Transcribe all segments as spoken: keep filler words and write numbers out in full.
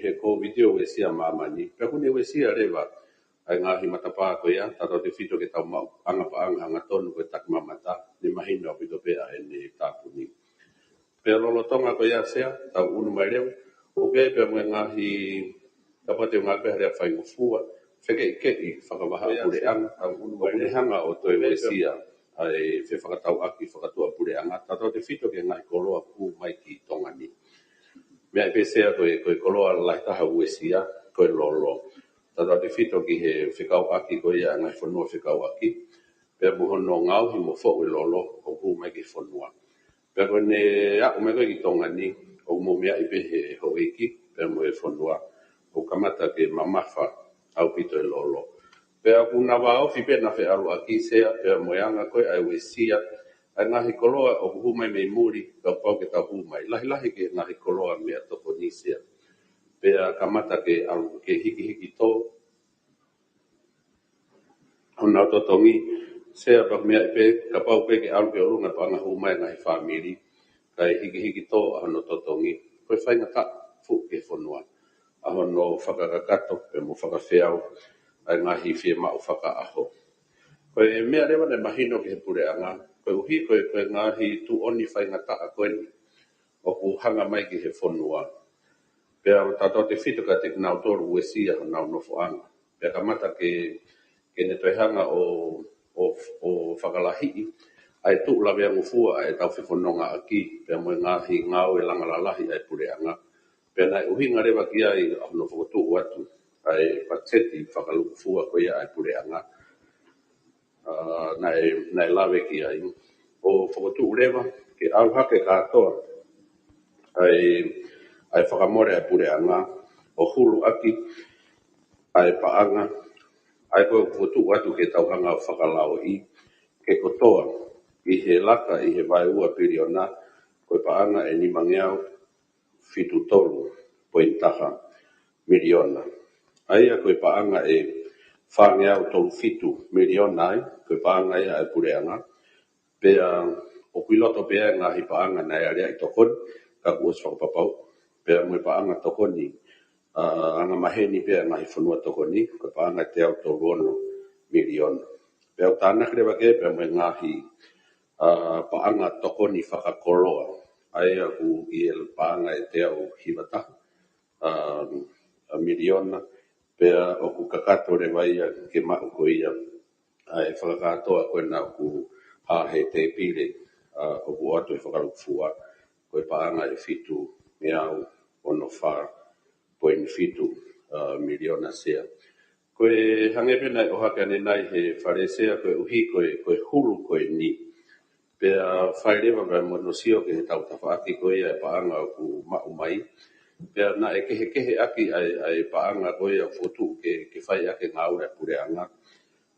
he COVID ʻoku uesia ʻa māmani, pea ʻoku ne uesia leva ʻa e ngaahi matapā ko ia, tautautefito ki heʻetau maʻuʻanga paʻanga hangatonu ko e takimamata, ne mahino ʻaupito pē ʻa ʻene tāpuni. Pea lolotonga ko ia Sea, tau ʻunu mai leva, ʻoku ʻi ai pē mo e ngaahi, kapau te u ngāueʻaki pē ha lea faingofua, fekeʻikeʻi fakavahaʻa puleʻanga, tau ʻunu mai leva, ʻoku ne hanga ʻo toe uesia ʻa e fefakatauʻaki fakatuʻapuleʻanga, tautautefito ki he ngaahi koloa ʻoku hū mai ki Tonga ni. Meʻa pē Sea ko e, ko e koloa lahi taha ʻoku uesia, ko e lolo. Tautautefito ki he fekauʻaki ko ia ʻa e ngaahi fonua fekauʻaki, pea mo hono ngaohi mo foʻu e lolo ʻoku hū mai ki he fonua. Pea ko ʻene aʻu mai ko ē ki Tonga ni, ʻoku mou meaʻi pē he houʻeiki, pea mo e fonua, ʻoku kamata ke mamafa ʻaupito e lolo. Pea ʻoku na vāofi pē ʻena feʻaluʻaki Sea, pea mo e anga ko ē ʻa e uesia ʻa e ngaahi koloa ʻoku hū mai mei muli, kapau ke tau hū mai. Lahilahi ki he ngaahi koloa meʻatokoni Sea. Pea kamata ke ʻalu ke hikihiki tō honau totongi, Sea, pea meʻa pē, kapau pē ke ʻalu ki ʻolunga paʻanga hū mai ngaahi fāmili, kae hikihiki tō ʻa hono totongi, ko e faingataʻa fuʻu ki he fonua ʻa hono fakakakato pea mo fakafeau ʻa e ngaahi fiemaʻu fakaʻaho. Ko e meʻa leva naʻe mahino ki he puleʻanga, koeʻuhi ko e, ko e ngaahi tuʻoni faingataʻa ko eni ʻoku hanga mai ki he fonua. Pea tautautefito kiate kinautolu ʻoku uesia honau nofoʻanga. Pea kamata ke, ke ne toe hanga ʻo, ʻo, ʻo fakalahiʻi ʻa e tuʻu laveangofua ʻa ʻetau fefonongaʻaki, pea mo e ngaahi ngāue langa lalahi ʻa e puleʻanga. Pea naʻe ʻuhinga leva ki ai ʻa hono fokotuʻu atu ʻa e patiseti fakalukufua ko ia ʻa e puleʻanga. ʻA, naʻe, naʻe lave ki ai. ʻO fokotuʻu leva, ke ʻalu hake kātoa ʻa e, ʻa e fakamole ʻa e puleʻanga, ʻo huluʻaki ʻa e paʻanga, ʻa ia ko ē ʻoku fokotuʻu atu ke tau hanga ʻo fakalaoʻi, ke kotoa ʻi he laka ʻi he vahe ua piliona, ko e paʻanga ʻe nimangeau fitu tolu poini taha miliona. ʻA ia ko e paʻanga ʻe fāngeau tolu fitu miliona ai, ko e paʻanga ia ʻa e puleʻanga. Pea ʻoku ʻi loto pē ʻa e ngaahi paʻanga naʻe aleaʻi tokoni, ka kuo ʻosi fakapapauʻi. Pea mo e paʻanga tokoni, ʻa, angamaheni pē ʻa e ngaahi fonua tokoni, ko e paʻanga ʻe teau tolu ono miliona. Pea ʻoku tānaki leva ki ai pea mo e ngaahi, ʻa, paʻanga tokoni fakakoloa. ʻA ia ʻoku ʻi he paʻanga ʻe teau hiva taha, ʻa, ʻa miliona, pea ʻoku kakato leva ia ke maʻu ko ia ʻa e fakakātoa ko ena ʻoku hā he tēpile, ʻa, ʻoku ʻoatu he fakalukufua, ko e paʻanga ʻe fitu ngeau ono fā poini fitu, ʻa, miliona Sea. Ko e hangē pē naʻe ʻohake ʻanenai he Fale Sea, koeʻuhi ko e, ko e hulu ko eni. Pea fai leva pea mo hono sio ki heʻetau tafaʻaki ko ia e paʻanga ʻoku maʻu mai. Pea naʻe kehekeheʻaki ʻa e, ʻa e paʻanga ko ia ʻoku fokotuʻu ke, ke fai ʻaki e ngāue ʻa e puleʻanga.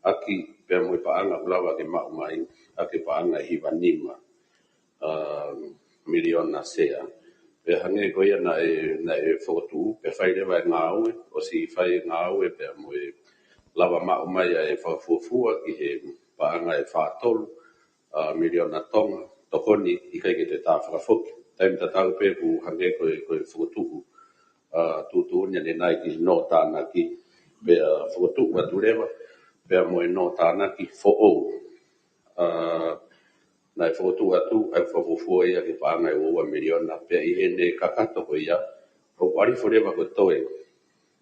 ʻAki pea mo e paʻanga ʻoku lava ke maʻu mai, ʻaki e paʻanga ʻe hiva nima, ʻa, miliona Sea. Pea hangē ko ia naʻe, naʻe fokotuʻu, pea fai leva e ngāue, ʻosi fai e ngāue pea mo e lava maʻu mai ʻa e fakafuofua ki he paʻanga ʻe fā tolu, ʻa, miliona Tonga, tokoni ʻikai ke toe tā fakafoki. Taimi tatau pē ʻoku hangē ko e, ko e fokotuʻu, ʻa, tuʻutuʻuni ʻanenai ki he nō tānaki, pea fokotuʻu atu leva, pea mo e nō tānaki foʻou. ʻA, naʻe fokotuʻu atu, ʻa e fakafuofua ia ki he paʻanga ʻe ua ua miliona, pea ʻi heʻene kakato ko ia, ʻoku ʻalifo leva ko e toe.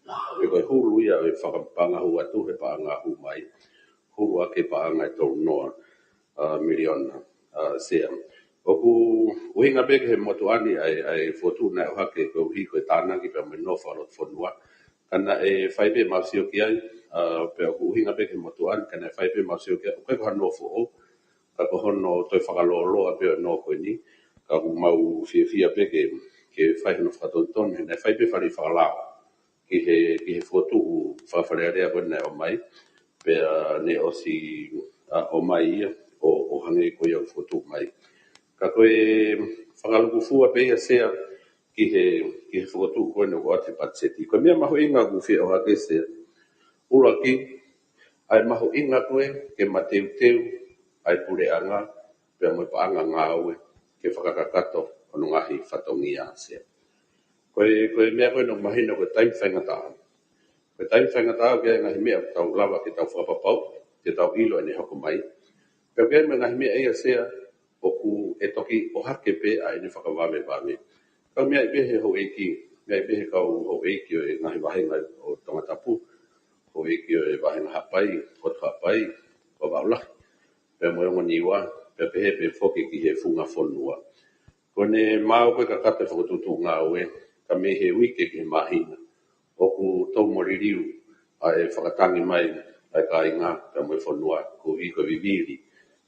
Pea ko e hulu ia ʻe fakapaʻanga hū atu he paʻanga hū mai, hulu ʻaki e paʻanga ʻe tolu noa, ʻa, miliona, ʻa, Sea. ʻOku ʻuhinga pē ki he motuʻa ni ʻa e, ʻa e fokotuʻu naʻe ʻohake koeʻuhi ko e tānaki pea mo e nofo ʻa e loto fonua. Ka naʻe fai pē mau sio ki ai, ʻa, pea ʻoku ʻuhinga pē ki he motuʻa ni, ka naʻe fai pē mau sio ki ai, ʻoku ʻikai ko ha nofo foʻou, ka ko hono toe fakalōloa pē ʻo e nō ko eni, ka ʻoku mau fiefia pē ke, ke fai hono fakatonutonu, he naʻe fai pē fale fakalao ki he, ki he fokotuʻu fakafalealea ko ē naʻe ʻomai, pea ne ʻosi, ʻa, ʻomai ia, ʻo, ʻo hangē ko ia ʻoku fokotuʻu mai. Ka ko e fakalukufua pē ia Sea ki he, ki he fokotuʻu ko eni ʻoku ʻoatu he patiseti. Ko e meʻa mahuʻinga ʻoku fie ʻohake Sea. ʻUluaki, ʻa e mahuʻinga ko ē ke mateuteu ʻa e puleʻanga, pea mo e paʻanga ngāue, ke fakakakato hono ngaahi fatongia Sea. Ko e, ko e meʻa ko ē ʻoku mahino ko e taimi faingataʻa. Ko e taimi faingataʻa ʻoku ʻi ai e ngaahi meʻa ʻoku tau lava ke tau fakapapau, ke tau ʻilo ʻene hoko mai. Pea ʻoku ʻi ai mo e ngaahi meʻa ia Sea ʻoku ʻe toki ʻohake pē ʻa ʻene fakavavevave. Ka ʻoku meʻa ai pē he houʻeiki, meʻa ai pē he kau houʻeiki ʻo e ngaahi vahenga ʻo Tongatapu, houʻeiki ʻo e vahenga Haʻapai, Koto Haʻapai, Vavaʻu Lahi, pea mo e ongo Niua, pea pehē pē foki ki he funga fonua. Ko ʻene maau ko ē kakato e fokotuʻutuʻu ngāue, ka mei he uike ki he māhina, ʻoku tau mo liliu ʻa e fakatangi mai ʻa e kāinga pea mo e fonua, koeʻuhi ko e vivili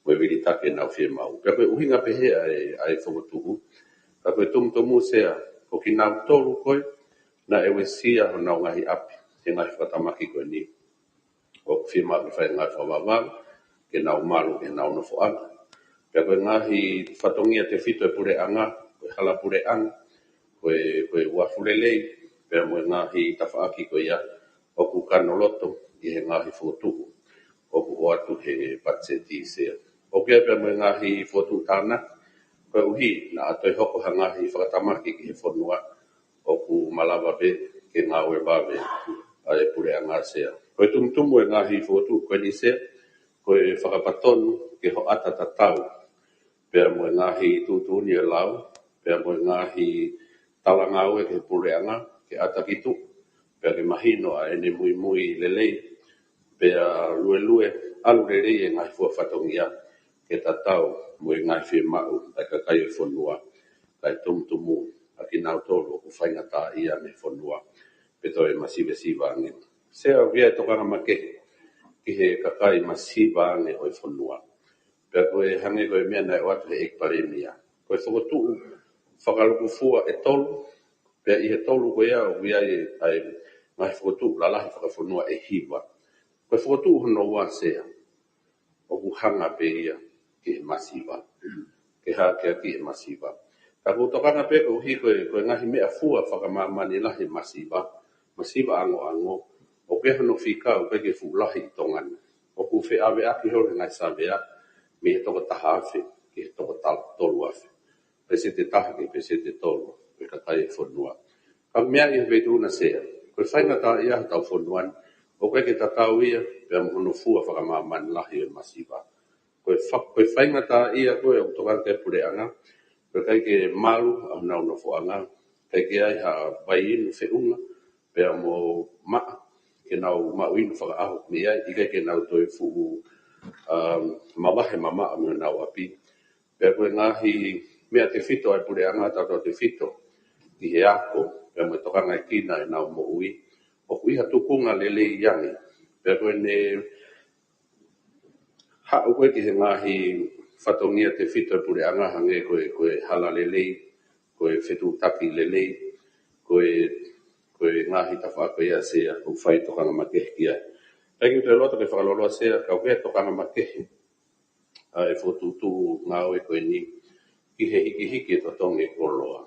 mo e vilitaki ʻenau fiemaʻu. Pea ko e ʻuhinga pehē ʻa e, ʻa e fokotuʻu, ka ko e tumutumu Sea, ko kinautolu ko ē naʻe uesia honau ngaahi ʻapi he ngaahi fakatamaki ko eni, ʻoku fiemaʻu ke fai e ngaahi fakavavevave ke nau malu ki heʻenau nofoʻanga. Pea ko e ngaahi fatongia tefito ʻo e puleʻanga, ko e hala puleʻanga, ko e, ko e uafu lelei, pea mo e ngaahi tafaʻaki ko ia ʻoku kanoloto ʻi he ngaahi fokotuʻu ʻoku ʻoatu he patiseti Sea. ʻOku ʻi ai pea mo e ngaahi fokotuʻu tānaki, koeʻuhi naʻa toe hoko ha ngaahi fakatamaki ki he fonua, ʻoku malava pē ke ngāue vave ʻa e puleʻanga Sea. Ko e tumutumu e ngaahi fokotuʻu ko eni Sea, ko e fakapatonu ke hoʻata tatau pea mo e ngaahi tuʻutuʻuni ʻo e lao, pea mo e ngaahi talangāue ki he puleʻanga, ke ʻata ki tuʻa, pea ke mahino ʻa ʻene muimui lelei, pea luelue ʻalu lelei e ngaahi fua fatongia ke tatau mo e ngaahi fiemaʻu ʻa e kakai ʻo e fonua, kae tumutumu ʻa kinautolu ʻoku faingataʻaʻia mei he fonua, pe toe masivesiva ange. Sea, ʻoku ʻi ai e tokanga makehe ki he kakai masiva ange ʻo e fonua. Pea ko e hangē ko e meʻa naʻe ʻoatu he ʻEiki Palēmia, ko e fokotuʻu fakalukufua ʻe tolu, pea ʻi he tolu ko ia ʻoku ʻi ai ʻa e ngaahi fokotuʻu lalahi fakafonua ʻe hiva. Ko e fokotuʻu hono ua Sea, ʻoku hanga pē ia ki he masiva, ke hakeakiʻi e masiva. Ka ʻoku ou tokanga pē koeʻuhi ko e, ko e ngaahi meʻafua fakamāmani lahi e masiva, masiva angoango, ʻoku ʻi ai hono fika ʻoku ʻikai ke fuʻu lahi ʻi Tonga ni. ʻOku feʻaveʻaki holo e ngaahi savea mei he toko taha afe ki he toko ta-, tolu afe, peseti ʻe taha ki he peseti ʻe tolu ʻo e kakai e fonua. Ka ʻoku meaʻi he feituʻu na Sea, ko e faingataʻaʻia hotau fonua ni, ʻoku ʻikai ke tatau ia pea mo hono fua fakamāmani lahi e masiva. Ko e fa-, ko e faingataʻaʻia ko ē ʻoku tokanga ki ai e puleʻanga, ko e ʻikai ke malu ʻa honau nofoʻanga, ʻikai ke ʻi ai ha vai inu feʻunga pea mo maʻa ke nau maʻu inu fakaʻaho mei ai, ʻikai ke nau toe fuʻu, um, mavahe mamaʻo mei honau ʻapi. Pea ko e ngaahi meʻa tefito ʻa e puleʻanga, tautautefito ki he ako, pea mo e tokangaekina ʻenau moʻui, ʻoku ʻi ha tukunga lelei ange. Pea ko ʻene haʻu ko ē ki he ngaahi fatongia tefito ʻa e puleʻanga, hangē ko e, ko e hala lelei, ko e fetuʻutaki lelei, ko e, ko e ngaahi tafaʻaki ia Sea, ʻoku fai e tokanga makehe ki ai. Pea ʻoku ou loto ke fakaloloa Sea, ka ʻoku ʻi ai e tokanga makehe ʻa e fokotuʻutuʻu ngāue ko eni ki he hikihiki e totongi e koloa.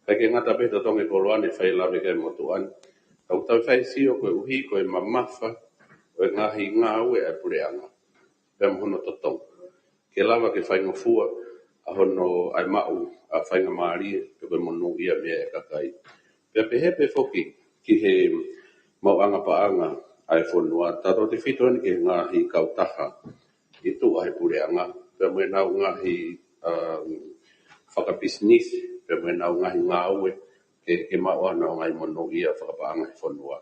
ʻIkai ke ngata pē he totongi e koloa ni ʻe fai lave ki ai e motuʻa ni, ka ʻoku tau fai sio koeʻuhi ko e mamafa ʻo e ngaahi ngāue ʻa e puleʻanga pea mo hono totongi, ke lava ke faingofua ʻa hono ʻai maʻu ʻa e faingamālie pe ko e monūʻia mei ai e kakai. Pea pehē pē foki ki he maʻuʻanga paʻanga ʻa e fonua, tautautefito eni ki he ngaahi kautaha ʻi tuʻa he puleʻanga, pea mo ʻenau ngaahi, um, fakapisinisi, pea mo ʻenau ngaahi ngāue ke, ke maʻu ʻenau ngaahi monūʻia fakapaʻanga he fonua.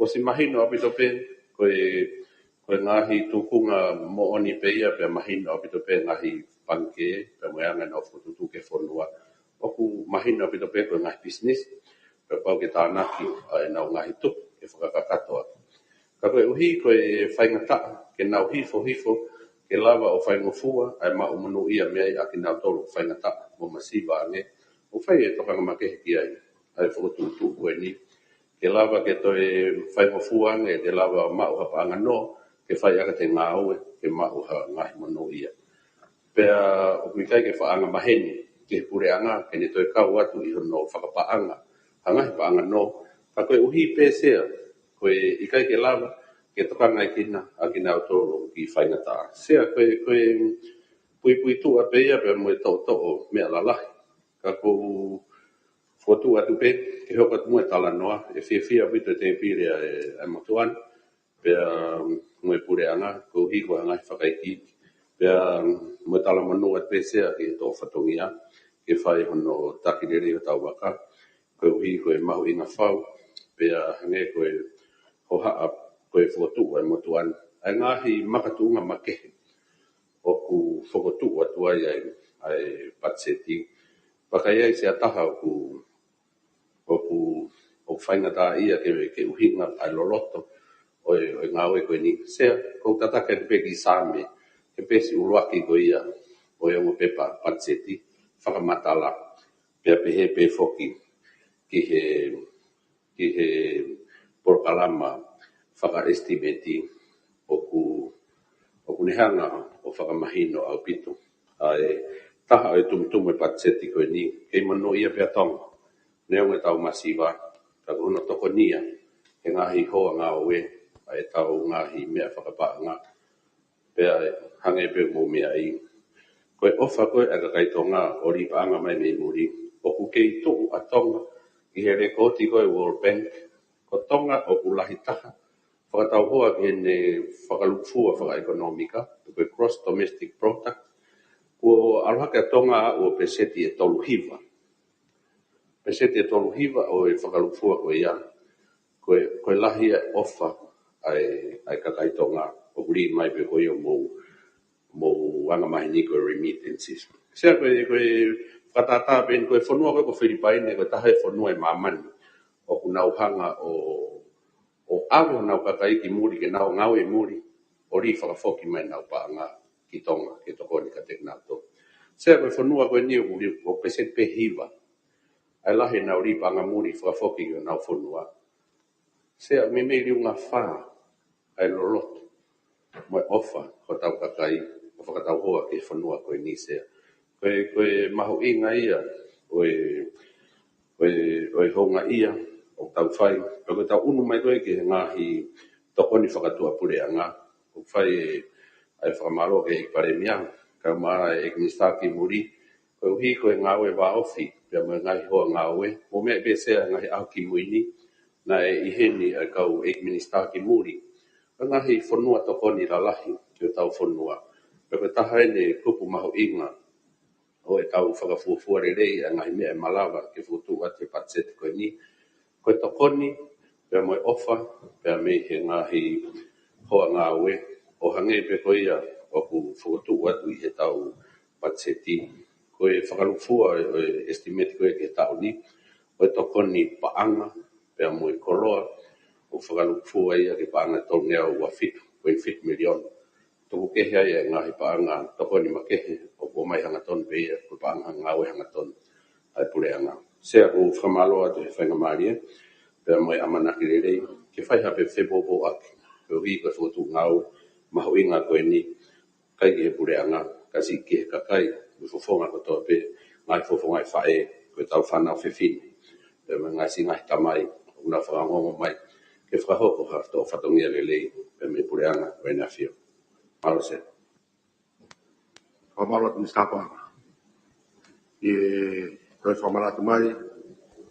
ʻOsi mahino ʻaupito pē, ko e, ko e ngaahi tukunga moʻoni pē ia, pea mahino ʻaupito pē ngaahi pangikē, pea mo e anga ʻenau fokotuʻutuʻu ki he fonua. ʻOku mahino ʻaupito pē ko e ngaahi pisinisi, pea pau ke tānaki ʻa ʻenau ngaahi tuku ke fakakakato atu. Ka koeʻuhi ko e faingataʻa ke nau hifo hifo, ke lava ʻo faingofua ʻa e maʻu monūʻia mei ai ʻa kinautolu faingataʻa mo masiva ange, ʻoku fai e tokanga makehe ki ai ʻa e fokotuʻutuʻu ko eni, ke lava ke toe faingofua ange, ke lava maʻu ha paʻanga nō, ke fai ʻaki ʻete ngāue, ke maʻu ha ngaahi monūʻia. Pea ʻoku ʻikai ke faʻa angamaheni ki he puleʻanga ke ne toe kau atu ʻi hono fakapaʻanga ha ngaahi paʻanga nō, ka koeʻuhi pē Sea, ko e ʻikai ke lava ke tokangaekina ʻa kinautolu ʻoku kiʻi faingataʻa. Sea, ko e, ko e puipuituʻa pē ia pea mo e toʻotoʻo meʻa lalahi. Ka ʻoku ou Fokotuʻu atu pē, ke hoko atu mo e talanoa, ʻe fiefia ʻaupito e tēpile ʻa e, ʻa e motuʻa ni, pea mo e puleʻanga, koeʻuhi ko e ngaahi fakaikiiki, pea mo e talamonū atu pē Sea ki he toʻo fatongia, ke fai hono taki lelei hotau vaka, koeʻuhi ko e mahuʻinga fau, pea hangē ko e hohaʻa, ko e fokotuʻu ʻa e motuʻa ni, ʻa e ngaahi makatuʻunga makehe, ʻoku fokotuʻu atu ai ʻa e, ʻa e patiseti. Pea ka ʻi ai Sea taha ʻoku, ʻoku, ʻoku faingataʻaʻia ke, ke ʻuhinga ʻa e loloto ʻo e, ʻo e ngāue ko eni. Sea, ʻoku ou tataki atu pē ki Saame, he peesi ʻuluaki ko ia ʻo e ongo pepa patiseti, fakamatala, pea pehē pē foki ki he ki he polokalama fakaʻesitimeti ʻoku, ʻoku ne hanga ʻo fakamahino ʻaupito ʻa e taha ʻo e tumutumu e patiseti ko eni, kei monūʻia pē ʻa Tonga. Neongo ʻetau masiva, ka ko hono tokonia he ngaahi hoa ngāue ʻa ʻetau ngaahi meʻa fakapaʻanga, pea hangē pē mo e meʻa ʻi. Ko e ʻofa ko ē ʻa e kakai Tonga ʻo lī paʻanga mai mei muli, ʻoku kei tuʻu ʻa Tonga ʻi he lekooti ko e World Bank, ko Tonga ʻoku lahi taha fakatauhoa ki heʻene fakalūkufua fakaʻekonōmika, ko e gross domestic product, kuo ʻalu hake ʻa Tonga ʻo peseti ʻe tolu hiva. Peseti ʻe tolu hiva ʻo e fakalūkufua ko ia, ko e, ko e lahi ʻa e ʻofa ʻa e, ʻa e kakai Tonga, ʻoku lī mai pē ko ia ʻo mou, mou anga maheni ko e remittances. Sea ko e, ko e fakatātā pē eni ko e fonua ko ē ko Filipaine, ko e taha e fonua ʻi māmani ʻoku nau hanga ʻo, ʻo ʻave honau kakai ki muli, ke nau ngāue ʻi muli, ʻo lī fakafoki mai ʻenau paʻanga ki Tonga, ke tokoni kiate kinautolu. Sea ko e fonua ko eni ʻoku lī, ʻoku peseti pē hiva ʻa e lahi ʻenau lī paʻanga muli fakafoki ki honau fonua. Sea, meimei liunga fā ʻa e loloto mo e ʻofa hotau kakai ʻo fakatauhoa ki he fonua ko eni Sea. Ko e, ko e mahuʻinga ia ʻo e, ʻo e, ʻo e houngaʻia ʻoku tau fai. Pea ko ʻetau ʻunu mai ko ē ki he ngaahi tokoni fakatuʻapuleʻanga, ʻoku fai ʻa e fakamālō ki he ʻEiki Palēmia, kae ʻumaʻā e ʻEiki Minisitā ki Muli, koeʻuhi ko e ngāue vāofi, pea mo e ngaahi hoa ngāue, mo e meʻa pē Sea ngaahi ʻaho kimui ni, naʻe ʻi heni ʻa e kau ʻEiki Minisitā ki Muli, ʻa e ngaahi fonua tokoni lalahi ki hotau fonua. Pea ko e taha eni e kupu mahuʻinga ʻo ʻetau fakafuofua lelei ʻa e ngaahi meʻa ʻe malava ke fokotuʻu atu he patiseti ko eni, ko e tokoni, pea mo e ʻofa, pea mei he ngaahi hoa ngāue, ʻo hangē pē ko ia ʻoku fokotuʻu atu ʻi heʻetau patiseti. Ko e fakalūkufua ʻo e estimate ko ē ki he taʻu ni, ko e tokoni paʻanga, pea mo e koloa, ʻoku fakalūkufua ia ki he paʻanga ʻe tolungeau ua fitu poini fitu miliona. Tuku kehe ai e ngaahi paʻanga tokoni makehe, ʻoku ʻomai hangatonu pē ia, ko e paʻanga ngāue hangatonu ʻa e puleʻanga. Sea, ʻoku ou fakamālō atu he faingamālie, pea mo e ʻamanaki lelei, ke fai ha pē fepoupouaki, koeʻuhi ko e fokotuʻu ngāue mahuʻinga ko eni, ʻikai ki he puleʻanga, ka siʻi ki he kakai, mo e fofonga kotoa pē, ngaahi fofonga ʻo e faʻē, ko ʻetau fānau fefine, pea mo e ngaahi siʻi ngaahi tamai ʻoku nau fakaongoongo mai ke fakahoko ha toʻo fatongia lelei, pea mei he puleʻanga ʻo ʻEne ʻAfio. Mālō Sea. Fakamālō atu Minisitā Paʻanga. ʻI he toe fakamanatu mai,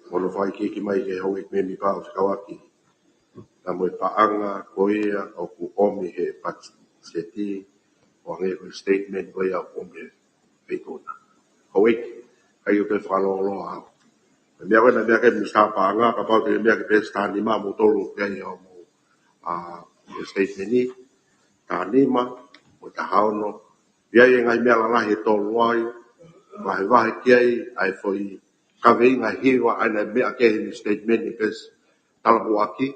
mo hono fakaikiiki mai ki he Houʻeiki Mēmipa ʻo fekauʻaki pea mo e paʻanga ko ia ʻoku ʻomi he patiseti, ʻo hangē ko e statement ko ia ʻoku ʻomi he feituʻu na. Houʻeiki, ʻikai ke u toe fakalōloa au. Ko e meʻa ko ē naʻe meʻa ki ai e Minisitā Paʻanga, kapau te ke meʻa ki he peesi taha nima mo tolu ki ai ʻo mo, ʻa, he statement ni, taha nima mo e taha ono. ʻI ai e ngaahi meʻa lalahi ʻe tolu ai, vahevahe ki ai ʻa e foʻi kaveinga hiva ʻa ia naʻe meʻa ki ai he statement ni, peesi talapuaki,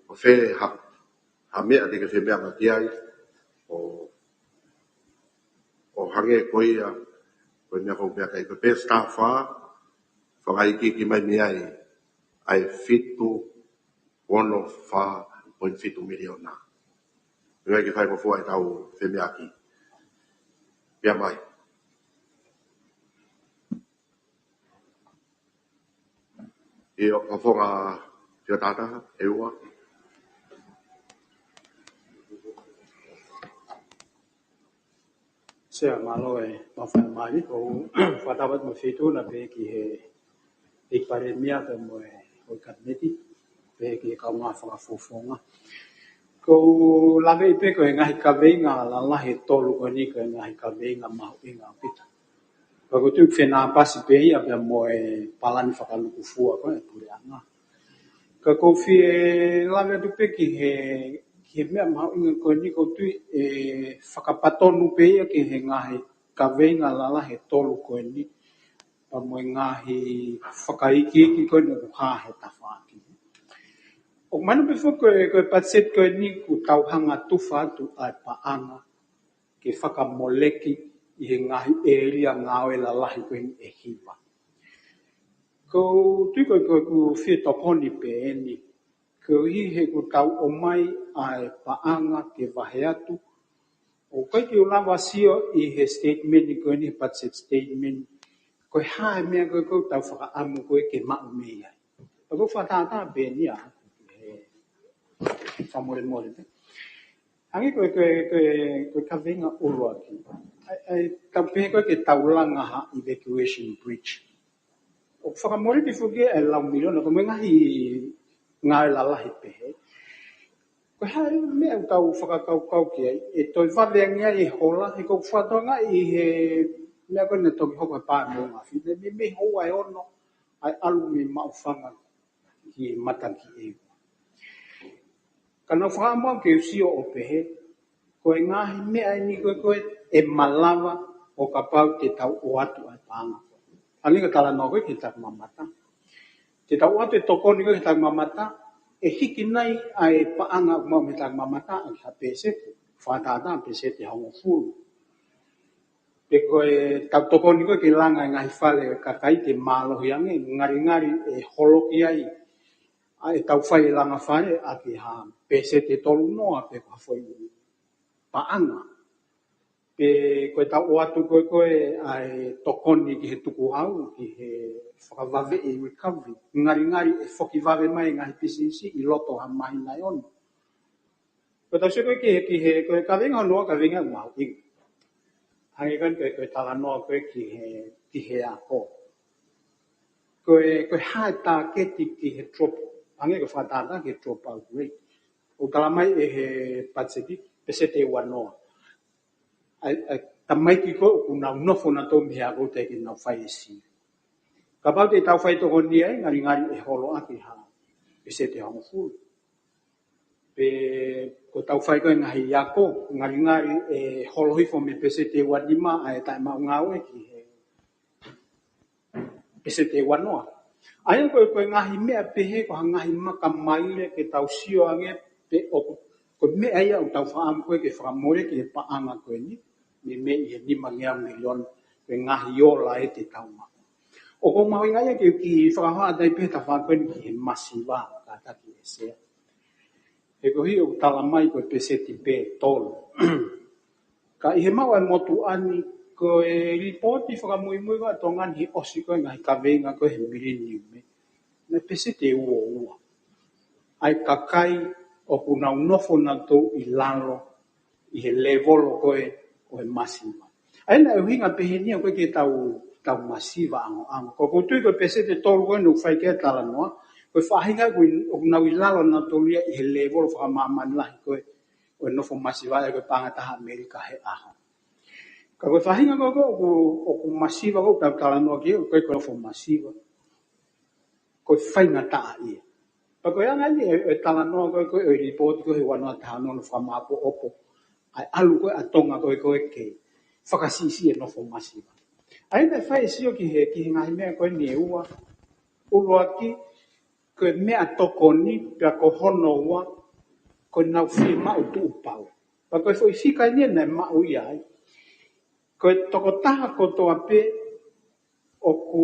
ʻo fē ha, ha meʻa te ke femeʻa ki ai, ʻo, ʻo hangē ko ia, ko e meʻa ʻoku ou meʻa ki ai, ko e peesi taha fā, fakaikiiki mai mei ai ʻa e fitu ono fā poini fitu miliona. Meʻa ke faingofua ʻetau femeʻaʻaki. Pea mai. ʻIo, Fofonga Fiataha, ʻe ua. Sea, mālō e mau faingamālie, ʻoku ou fakatapu atu mo e feituʻu na pē ki he ʻEiki Palēmia pea mo e ʻEiki Kapineti, pehē ki he kaungā fakafofonga. ʻOku ou laveʻi pē ko e ngaahi kaveinga lalahi ʻe tolu ko eni ko e ngaahi kaveinga mahuʻinga ʻaupito. Pea ʻoku ou tui ʻoku fenāpasi pē ia pea mo e palani fakalūkufua ko ē ʻa e puleʻanga. Ka ʻoku ou fie lave atu pē ki he, ki he meʻa mahuʻinga ko eni, ʻoku ou tui ʻe fakapatonu pē ia ki he ngaahi kaveinga lalahi ʻe tolu ko eni, pea mo e ngaahi fakaikiiki ko eni ʻoku hā he tafaʻaki. ʻOku mahino pē foki ko e, ko e patiseti ko eni ʻoku tau hanga ʻo tufa atu ʻa e paʻanga ke fakamoleki ʻi he ngaahi ʻēlia ngāue lalahi ko eni ʻe hiva. ʻOku ou tui ko e, ko e, ʻoku fie tokoni pē eni. Koeʻuhi he ʻoku tau ʻomai ʻa e paʻanga ke vahe atu. ʻOku ʻikai ke u lava sio ʻi he statement ko eni, he budget statement, ko e hā e meʻa ko ē ʻoku tau fakaʻamu ko ē ke maʻu mei ai. Pea ʻoku ou fakatātā pē eni ʻaʻaku ki he, fakamolemole pē. Hangē ko e, ko e, ko e, ko e kaveinga ʻuluaki. ʻAi, ʻai, tau pehē ko ē ke tau langa ha evacuation bridge. ʻOku fakamoleki foki ʻa e lau miliona, ko e ngaahi ngāue lalahi pehē. Ko e hā e meʻa ʻoku tau fakakaukau ki ai, ʻe toe vave ange ai e hola, he ʻoku fakatokangaʻi he meʻa ko ē naʻe toki hoko he pā mo ngaahi. Mei, mei houa ʻe ono, ʻa e ʻalu mei Maʻufanga ki Matakiʻeua. Ka naʻa ku fakaʻamu au ke u sio ʻo pehē, ko e ngaahi meʻa eni ko ē, ko ē ʻe malava ʻo kapau te tau ʻoatu ʻa e paʻanga. Hangē ko e talanoa ko ē ki he takimamata. Te tau ʻoatu e tokoni ko ē ki he takimamata, ʻe hiki nai ʻa e paʻanga ʻoku maʻu mei he takimamata ʻaki ha pēseti, fakatātā pēseti ʻe hongofulu. Pe ko e tau tokoni ko ē ke langa e ngaahi fale ʻo e kakai ke mālohi ange, ngalingali ʻe holoki ai ʻa e tau fai e langa fale ʻaki ha pēseti ʻe tolu noa pe ko ha foʻi paʻanga. Pe ko e tau ʻoatu ko ē, ko ē ʻa e tokoni ki he tukuhau, ki he fakavaveʻi, recovery, ngalingali ʻe foki vave mai e ngaahi pisinisi ʻi loto ha māhina ʻe ono. Ko e tau sio ko ē ki he, ki he, ko e kaveinga hono ua, kaveinga mahuʻinga. Hangē ko ē ko e, ko e talanoa ko ē ki he, ki he ako. Ko e, ko e hā e tāketi ki he drop, hangē ko e fakatātā ki he drop out rate. ʻOku tala mai ʻe he patiseti, pēseti ʻe ua noa. ʻA e, ʻa e tamaiki ko ē ʻoku nau nofo nautolu mei he ako teʻeki ke nau fai e sivi. Kapau te tau fai tokoni ai, ngalingali ʻe holo ʻaki ha pēseti ʻe hongofulu. Pe ko e tau fai ko ē ngaahi ako, ngalingali ʻe holo hifo mei he pēseti ʻe ua nima ʻa e taʻemaʻu ngāue ki he pēseti ʻe ua noa. ʻA ia ko e, ko e ngaahi meʻa pehē ko ha ngaahi maka maile ke tau sio ange pe ʻoku, ko e meʻa ia ʻoku tau fakaʻamu ko ē ke fakamoleki e paʻanga ko eni, mei, mei he nimangeau miliona, ko e ngaahi ola ē te tau maʻu. ʻOku mahuʻinga ia ke, ke fakahoa atu ai pē he tafaʻaki ko eni ki he masiva, kātaki ʻe Sea. He koeʻuhi ʻoku tala mai ko e pēseti pē ʻe tolu. Ka ʻi he maʻu ʻa e motuʻa ni, ko e lipooti fakamuimui ko ē ʻa Tonga ni he ʻosi ko ē ngaahi kaveinga ko ē he mileniumi, naʻe pēseti ʻe ua ua ʻa e kakai ʻoku nau nofo nautolu ʻi lalo ʻi he lēvolo ko ē ʻo e masiva. ʻA ia naʻe ʻuhinga pehē ni ia ko ē ke tau, tau masiva ʻangoʻango. Ko ʻoku ou tui ko e pēseti ʻe tolu ko ē naʻe fai ki ai e talanoa, ko e faʻahinga ko ē ʻoku nau ʻi lalo nautolu ia ʻi he lēvolo fakamāmani lahi ko ē ʻo e nofo masiva ʻa ia ko e paʻanga ʻe taha ʻAmelika he ʻaho. Ka ko e faʻahinga ko ē ʻoku, ʻoku masiva ko ē ʻoku tau talanoa ki ai, ʻoku ʻikai ko e nofo masiva. Ko e faingataʻaʻia. Pea ko e anga eni e, e talanoa ko ē, ko ē ʻo e lipooti ko ē he ua noa taha noa naʻe fakamāʻopoʻopo ʻa e ʻalu ko ē ʻa Tonga ko ē, ko ē ke fakasiʻisiʻi e nofo masiva. ʻA ia naʻe fai e sio ki he, ki he ngaahi meʻa ko eni ʻe ua. ʻUluaki, ko e meʻatokoni, pea ko hono ua, ko ʻenau fiemaʻu tuʻupau. Pea ko e foʻi fika eni naʻe maʻu ia ai. Ko e tokotaha kotoa pē ʻoku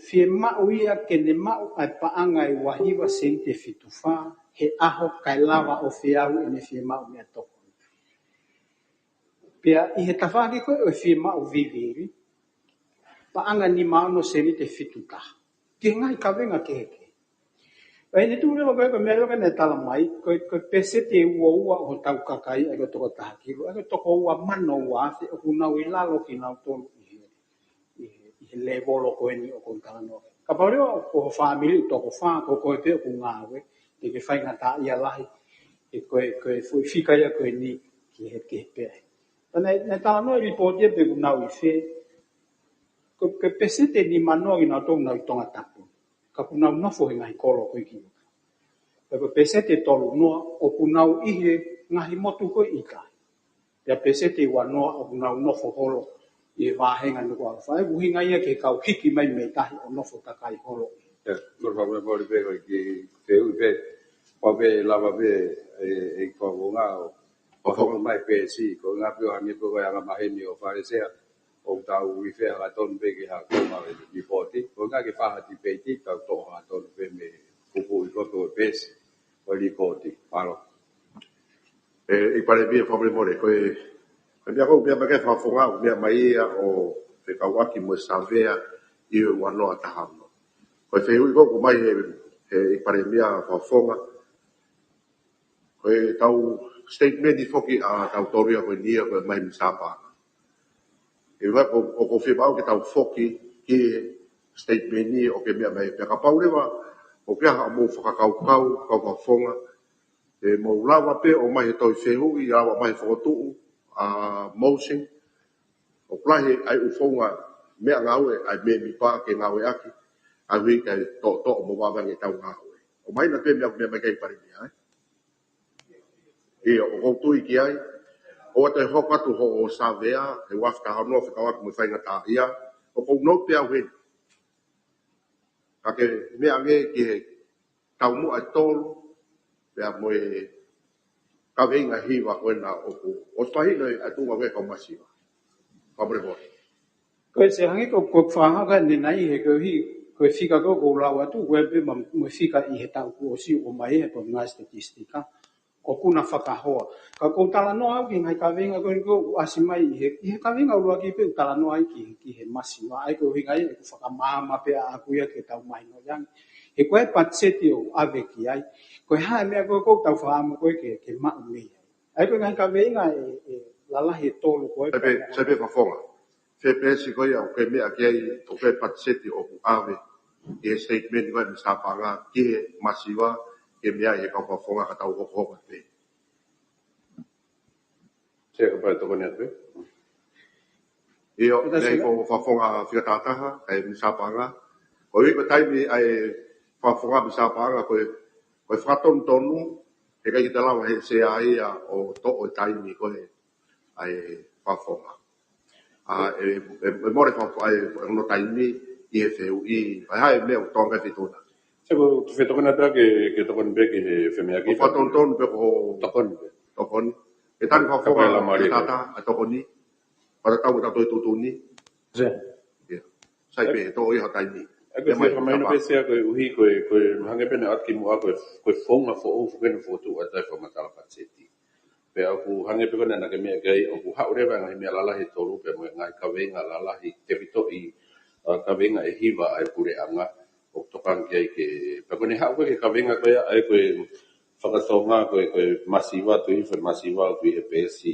fiemaʻu ia ke ne maʻu ʻa e paʻanga ʻe ua hiva sēniti ʻe fitu fā he ʻaho kae lava ʻo feau ʻene fiemaʻu meʻatokoni. Pea ʻi he tafaʻaki ko ē ʻo e fiemaʻu vivili, paʻanga ʻe nima ono sēniti ʻe fitu taha. Ki he ngaahi kaveinga kehekehe. Pea ʻi he tuʻu leva ko ē ko e meʻa leva ko ē naʻe tala mai, ko e, ko e peseti ʻe ua ua ʻo hotau kakai, ʻa ia ko e toko taha kilu, ʻa ia ko e toko ua mano ua afe ʻoku nau ʻi lalo kinautolu ʻi he, ʻi he, ʻi he lēvolo ko eni ʻoku ou talanoa. Kapau leva ko ho fāmili ʻoku toko fā, ko koe pē ʻoku ngāue, te ke faingataʻaʻia lahi, ʻe ko e, ko e foʻi fika ia ko eni ki he, ki he pea. Pea naʻe, naʻe talanoa ʻi he lipooti ia pe ʻoku nau ʻi fē, ko, ko e peseti ʻe nima noa kinautolu ʻoku nau ʻi Tongatapu. Ka ʻoku nau nofo he ngaahi kolo ko ē ki ʻuta. Pea ko e peseti ʻe tolu noa ʻoku nau ʻi he ngaahi motu ko ē ʻi ʻItā. Pea peseti ʻe ua noa ʻoku nau nofo holo ʻi he vāhenga Nukuʻalofa. ʻA ia ko e ʻuhinga ia ki he kau hiki mai mei tahi ʻo nofo takai holo. ʻIa, ko e fakamolemole pē ko e kiʻi fehuʻi pē. Pau pē lava pē ʻe, ʻe Fakafofonga ʻo fakahoko mai pē si, ko e ʻuhinga pē ʻo hangē pē ko e anga maheni ʻo Fale Sea, ʻoku tau refer hangatonu pē ki he hako ma e lipooti. Ko e ʻuhinga ke fai ha tipeiti, tau toʻo hangatonu pē mei he kupuʻi ko ē ko e peesi ʻo e lipooti. Mālō. ʻE, ʻEiki Palēmia, fakamolemole, ko e, ko e meʻa ko ē, meʻa mai ki he Fakafofonga, meʻa mai ia ʻo fekauʻaki mo e savea ʻi he ua noa taha ono. Ko e fehuʻi ko ē ʻoku ʻomai he, he ʻEiki Palēmia Fakafofonga, ko ʻetau statement ʻi foki ʻa tautolu ia ko eni ia ko e mai Misapa. ʻE ua ko, ʻoku ou fiemaʻu ke tau foki ki he statement ʻi ʻoku ke meʻa mai pea kapau leva ʻoku ʻi ai haʻamou fakakaukau, kau Fakafofonga, ʻe mou lava pē ʻo ʻomai he tohi fehuʻi, lava ʻomai he fokotuʻu ʻa e motion, ʻoku lahi ʻa e ʻū founga meʻangāue ʻa e mēmipa ke ngāueʻaki, ʻa ia ʻoku ʻikai toʻotoʻo mo vave ange ʻetau ngāue. ʻOmai na pē meʻa, meʻa mai ki he ʻEiki Palēmia, ē? ʻIo, ʻoku ou tui ki ai, ʻoua toe hoko atu hoʻo savea, he ua afe taha ono fekauʻaki mo e faingataʻaʻia, ʻoku ou note pē au heni. Ka ke meʻa ange ki he taumuʻa ʻe tolu, pea mo e kaveinga hiva ko ena ʻoku, ʻosi mahino ʻa e tuʻunga ko ē kau masiva. Fakamolemole. Ko e se hangē ko, ko e fakahā ko ē ʻanenai he koeʻuhi, ko e fika ko ē ʻoku ou lau atu, ko e pē ma, mo e fika ʻi he taʻu kuo ʻosi ʻomai he ko e ngaahi statistika ʻoku na fakahoa. Ka ʻoku ou talanoa au ki he ngaahi kaveinga ko eni ʻoku ʻasi mai ʻi he, ʻi he kaveinga ʻuluaki pē ʻoku talanoa ai ki, ki he masiva. ʻA ia ko e ʻuhinga ia ʻeku fakamaama pē ʻaʻaku ia ke tau mahinoʻi ange. He ko e patiseti ʻoku ʻave ki ai, ko e hā e meʻa ko ē ʻoku tau fakaʻamu ko ē ke, ke maʻu mei ai. ʻA ia ko e ngaahi kaveinga ʻe, ʻe lalahi ʻe tolu ko ē. Sai pē, sai pē Fakafofonga. Fēfē si ko ia ʻoku ke meʻa ki ai, ʻoku ke patiseti ʻoku ʻave ʻi he statement ko ē Misapa Paʻanga ki he masiva, ke meʻa ʻi he kau Fakafofonga ka tau hokohoko pē. Sea, kapau ʻe tokoni atu pē. ʻIo, ʻIkai, meʻa ʻi he Fakafofonga fika taha taha, ʻa e Misapa Paʻanga. Ko e ʻuhi ko e taimi ʻa e Fakafofonga Misapa Paʻanga, ko e, ko e fakatonutonu, he ʻikai ke te lava he Sea ia ʻo toʻo e taimi ko ē ʻa e Fakafofonga. ʻA, ʻe, ʻe, ʻe mole Fakafofonga ʻa e, ʻa hono taimi ʻi he fehuʻi, ʻa e hā e meʻa ʻoku tō ange ki he feituʻu na. Sea, ko e fetokoni atu ke, ke tokoni pē ki he femeʻa ki he fakatonutonu pē ko e tokoni pē. Tokoni. ʻE tali Fakafofonga, kapau ʻe lava mai fika taha taha, ʻa e tokoni. Pea tau ʻetau toe tuʻutuʻuni. Sea. ʻIo. Sai pē, toʻo ia ha taimi. ʻA ia ko e meʻa mai fakamahino pē Misapa. Sea ko e ʻuhi, ko e, ko e hangē pē naʻe ʻoatu kimuʻa ko e, ko e founga foʻou foki eni ʻoku fokotuʻu atu ai e fakamatala patiseti. Pea ʻoku hangē pē ko ena naʻa ke meʻa ki ai, ʻoku haʻu leva e ngaahi meʻa lalahi ʻe tolu pea mo e ngaahi kaveinga lalahi tefitoʻi, ʻa, kaveinga ʻe hiva ʻa e puleʻanga ʻoku tokanga ki ai ke, pea ko ʻene haʻu ko ē ki he kaveinga ko ia ʻa e ko e fakatonga ko e, ko e masiva, tuʻu hifo e masiva ʻoku ʻi he peesi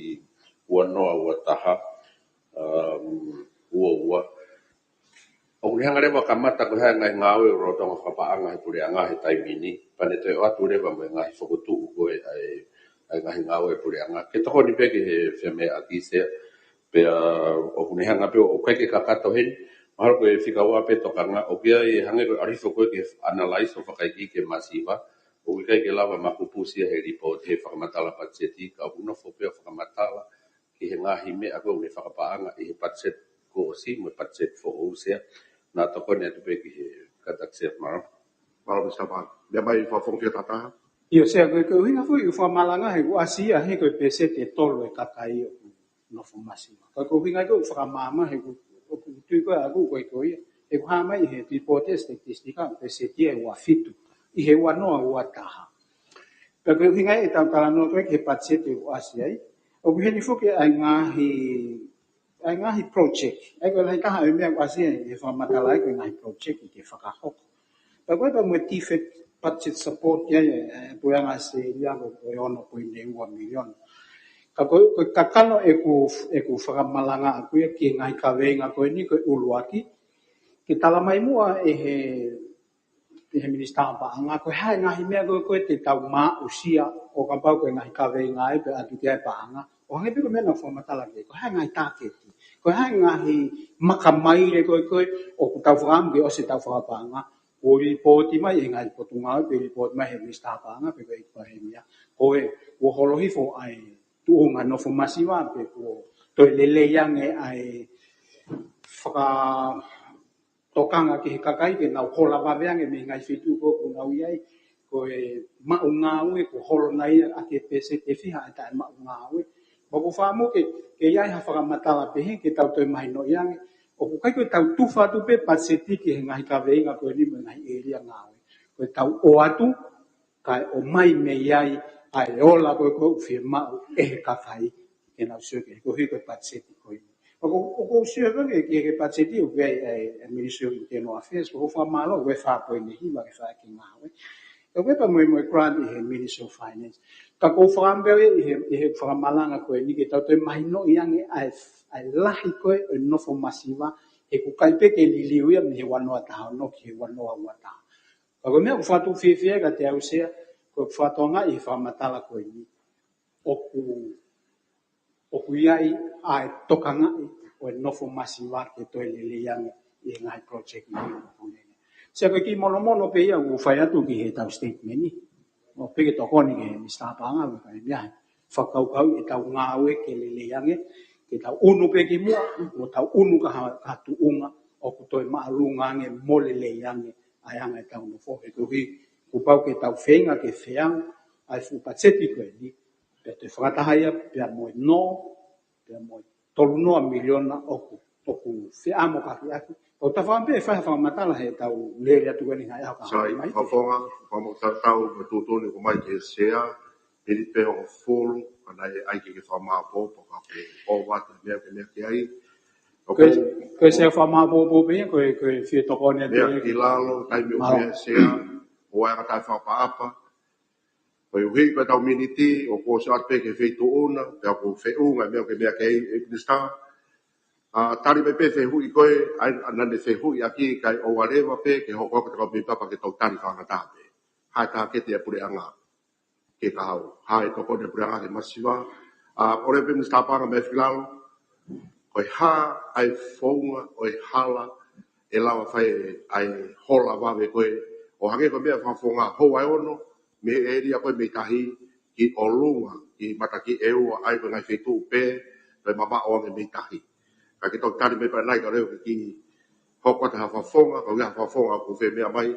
ua noa ua taha, um, ua ua. ʻOku ne hanga leva ʻo kamata ko e hā e ngaahi ngāue ʻoku lolotonga fakapaʻanga he puleʻanga he taimi ni. Pea ne toe ʻoatu leva mo e ngaahi fokotuʻu ko ē ʻa e, ʻa e ngaahi ngāue ʻa e puleʻanga. Ke tokoni pē ki he femeʻaʻaki Sea, pea ʻoku ne hanga pē ʻo ʻikai ke kakato heni. Mahalo ko e fika ua pē tokanga, ʻoku ʻi ai e hangē ko e ʻalu hifo ko ē ke analyze ʻo fakaikiiki e masiva. ʻOku ʻikai ke lava makupusi ia he lipooti he fakamatala patiseti, ka ʻoku nofo pē ʻo fakamatala ki he ngaahi meʻa ko ē ʻoku ne fakapaʻanga ʻi he patiseti kuo ʻosi mo e patiseti foʻou Sea. Naʻa tokoni atu pē ki he kātaki Sea. Mālō. Mālō Misapa. Meʻa mai Fakafofonga fika taha taha. ʻIo Sea, ko e, ko e ʻuhinga foki ʻeku fakamalanga he ʻoku ʻasi ia he ko e peseti ʻe tolu e kakai ʻoku nofo masiva. Ko e, ko e ʻuhinga ia ʻoku ou fakamaama he ʻoku, ʻoku ou tui ko ē ʻaʻaku ko e ko ia. ʻOku hā mai he lipooti ʻa e statistika, peseti ia ʻe ua fitu ʻi he ua noa ua taha. Pea ko e ʻuhinga ia ʻetau talanoa ko ē ki he patiseti ʻoku ʻasi ai. ʻOku ʻi heni foki ʻa e ngaahi, ʻa e ngaahi project. ʻA ia ko e lahi taha ʻo e meʻa ʻoku ʻasi ai he fakamatala ai ko e ngaahi project ke fakahoko. Pea ko e pea mo e defect budget support ia e, e puleʻanga Australia ko e ono poini ua miliona. Ka ko, ko e kakano ʻeku, ʻeku fakamalanga ʻaku ia ki he ngaahi kaveinga ko eni ko e ʻuluaki, ke tala mai muʻa ʻe he, ʻe he Minisitā Paʻanga, ko e hā e ngaahi meʻa ko ē, ko ē te tau maʻusia ʻo kapau ko e ngaahi kaveinga ai pē ʻatu ki ai e paʻanga. ʻO hangē pē ko e meʻa naʻa ku fakamatala ki ai, ko e hā e ngaahi tāketi, ko e hā e ngaahi makamaile ko ē, ko ē ʻoku tau fakaʻamu ke ʻosi ʻetau fakapaʻanga, kuo lipooti mai ʻe he ngaahi potungāue, pe lipooti mai ʻe he Minisitā Paʻanga, pe ko e ʻEiki Palēmia, ko ē kuo holo hifo ʻa e tuʻunga nofo masiva, pe kuo toe lelei ange ʻa e fakatokanga ki he kakai ke nau hola vave ange mei he ngaahi feituʻu ko ē ʻoku nau ʻi ai, ko e maʻu ngāue, kuo holo nai ia ʻaki e pēseti ʻe fiha ʻa e taʻe maʻu ngāue. Pea ʻoku ou fakaʻamu ke, ke ʻi ai ha fakamatala pehē ke tau toe mahinoʻi ange. ʻOku ʻikai ko ʻetau tufa atu pē patiseti ki he ngaahi kaveinga ko eni mo e ngaahi ʻēlia ngāue. Ko ʻetau ʻoatu, kae ʻomai mei ai ʻa e ola ko ē ʻoku fiemaʻu ʻe he kakai ke nau sio ki ai, koeʻuhi ko e patiseti ko eni. ʻOku, ʻoku ou sio pē ki he, ki he patiseti ʻoku ʻi ai e, e Ministry of Internal Affairs, ʻoku ou fakamālō, ʻoku ʻi ai e fā poini hiva ke fai ki he ngāue. ʻOku ʻi ai pē mo e, mo e grant ʻi he Ministry of Finance. Ka ʻoku ou fakaʻamu pē ʻi he, ʻi he fakamalanga ko eni ke tau toe mahinoʻi ange ʻa e, ʻa e lahi ko ē ʻo e nofo masiva, he ʻoku ʻikai pē ke liliu ia mei he ua noa taha ono ki he ua noa ua taha. Ka ko e meʻa ʻoku fakatuʻu fiefia kiate au Sea, ko e fakatokangaʻi he fakamatala ko eni, ʻoku, ʻoku ʻi ai ʻa e tokangaʻi ʻo e nofo masiva ke toe lelei ange ʻi he ngaahi project ni ʻoku ne. Sea, ko e kiʻi monomono pē ia ʻoku fai atu ki heʻetau statement ni. ʻO pehē ke tokoni ki he Minisitā Paʻanga, ʻoku ʻi ai e meʻa he fakakaukau ʻetau ngāue ke lelei ange, ke tau ʻunu pē ki muʻa, mo tau ʻunu ki ha, ki ha tuʻunga ʻoku toe māʻolunga ange mo lelei ange ʻa e anga ʻetau nofo, he koeʻuhi kuo pau ke tau feinga ke feau ʻa e fuʻu patiseti ko eni, pea toe fakataha ia pea mo e nō, pea mo e tolu noa miliona ʻoku, ʻoku feʻamo kakiaki. ʻOku tau fakaʻamu pē ke fai ha fakamatala heʻetau lele atu ko eni he ʻaho ka Sai, mai. Fakafofonga, fakamoʻoni tatau mo e tuʻutuʻuni ʻoku ʻomai ki he Sea, miniti pē ʻe hongofulu, ka naʻe ʻai ke ke fakamāʻopoʻopo, ka ko e ʻova atu e meʻa ke meʻa ki ai. Ko e, ko e Sea fakamāʻopoʻopo pē, ko e, ko e fie tokoni atu meʻa ki lalo, taimi ʻoku mālō. Meʻa Sea, ʻoua ʻe ngata he fakaʻapaʻapa. Koeʻuhi ko ʻetau miniti, ʻoku ou sio atu pē ki he feituʻu na, pea ʻoku feʻunga e meʻa ke meʻa ki ai e Minisitā. ʻA, tali mai pē fehuʻi ko ē, ʻa ia naʻa ne fehuʻi ʻaki kae ʻoua leva pē ke hoko atu e kau mēmipa ke tau tali fakaʻangataʻa pē. Hā e tāketi ʻa e puleʻanga ke kahaʻu, hā e tokoni ʻa e puleʻanga ki he masiva. ʻA, ʻoua leva pē Minisitā Paʻanga meʻa fika lalo, ko e hā ʻa e founga ʻo e hala ʻe lava fai ai e hola vave ko ē, ʻo hangē ko e meʻa fakafofonga, houa ʻe ono mei he ʻēlia ko ē mei tahi ki ʻolunga, ki matakiʻeua, ʻa ia ko e ngaahi feituʻu pē, toe mamaʻo ange mei tahi. Ka ke tau tali mai pē ʻanai ka leo ke kiʻi hoko atu ha fakafofonga, ka ʻoku ʻi ai ha fakafofonga ʻoku fie meʻa mai,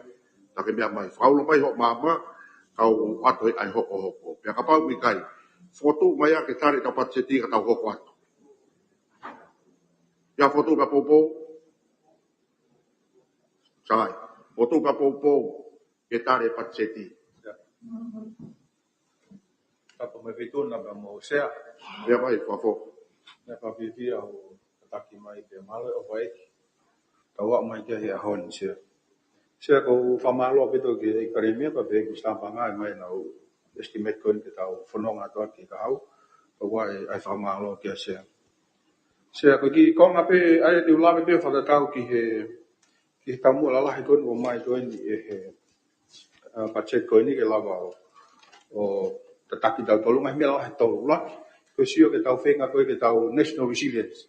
ka ke meʻa mai. Fakaulo mai hoʻo maama, kau ʻoatu ai e hokohoko. Pea kapau ʻoku ʻikai, fokotuʻu mai ā ke tali ʻetau patiseti ka tau hoko atu. ʻIo, fokotuʻu pē ʻa Poupou. Sai, fokotuʻu pē ʻa Poupou ke tali e patiseti. Kapa mai feituʻu na pea mo Sea. Meʻa mai, fafo. Meʻa fakafiefia ʻoku tataki mai pea mālō e ʻofa ʻEiki. Tau aʻu mai ki he ʻaho ni Sea. Sea, ʻoku ou fakamālō ʻaupito ki he ʻEiki Palēmia pea pehē ki he Minisitā Paʻanga ʻa e ʻomai ʻenau estimate ko eni ke tau fononga atu ʻaki kahaʻu. Pea ʻoku ʻi ai e fakamālō kia Sea. Sea, ko e kiʻi konga pē ʻa ia te u lave pē fakatatau ki he, ki he taumuʻa lalahi ko eni ʻoku ʻomai ko eni ʻe he, ʻa, patiseti ko eni ke lava ʻo, ʻo tataki tautolu, ngaahi meʻa lalahi ʻe tolu. ʻUluaki, ko e sio ke tau feinga ko ē ke tau national resilience.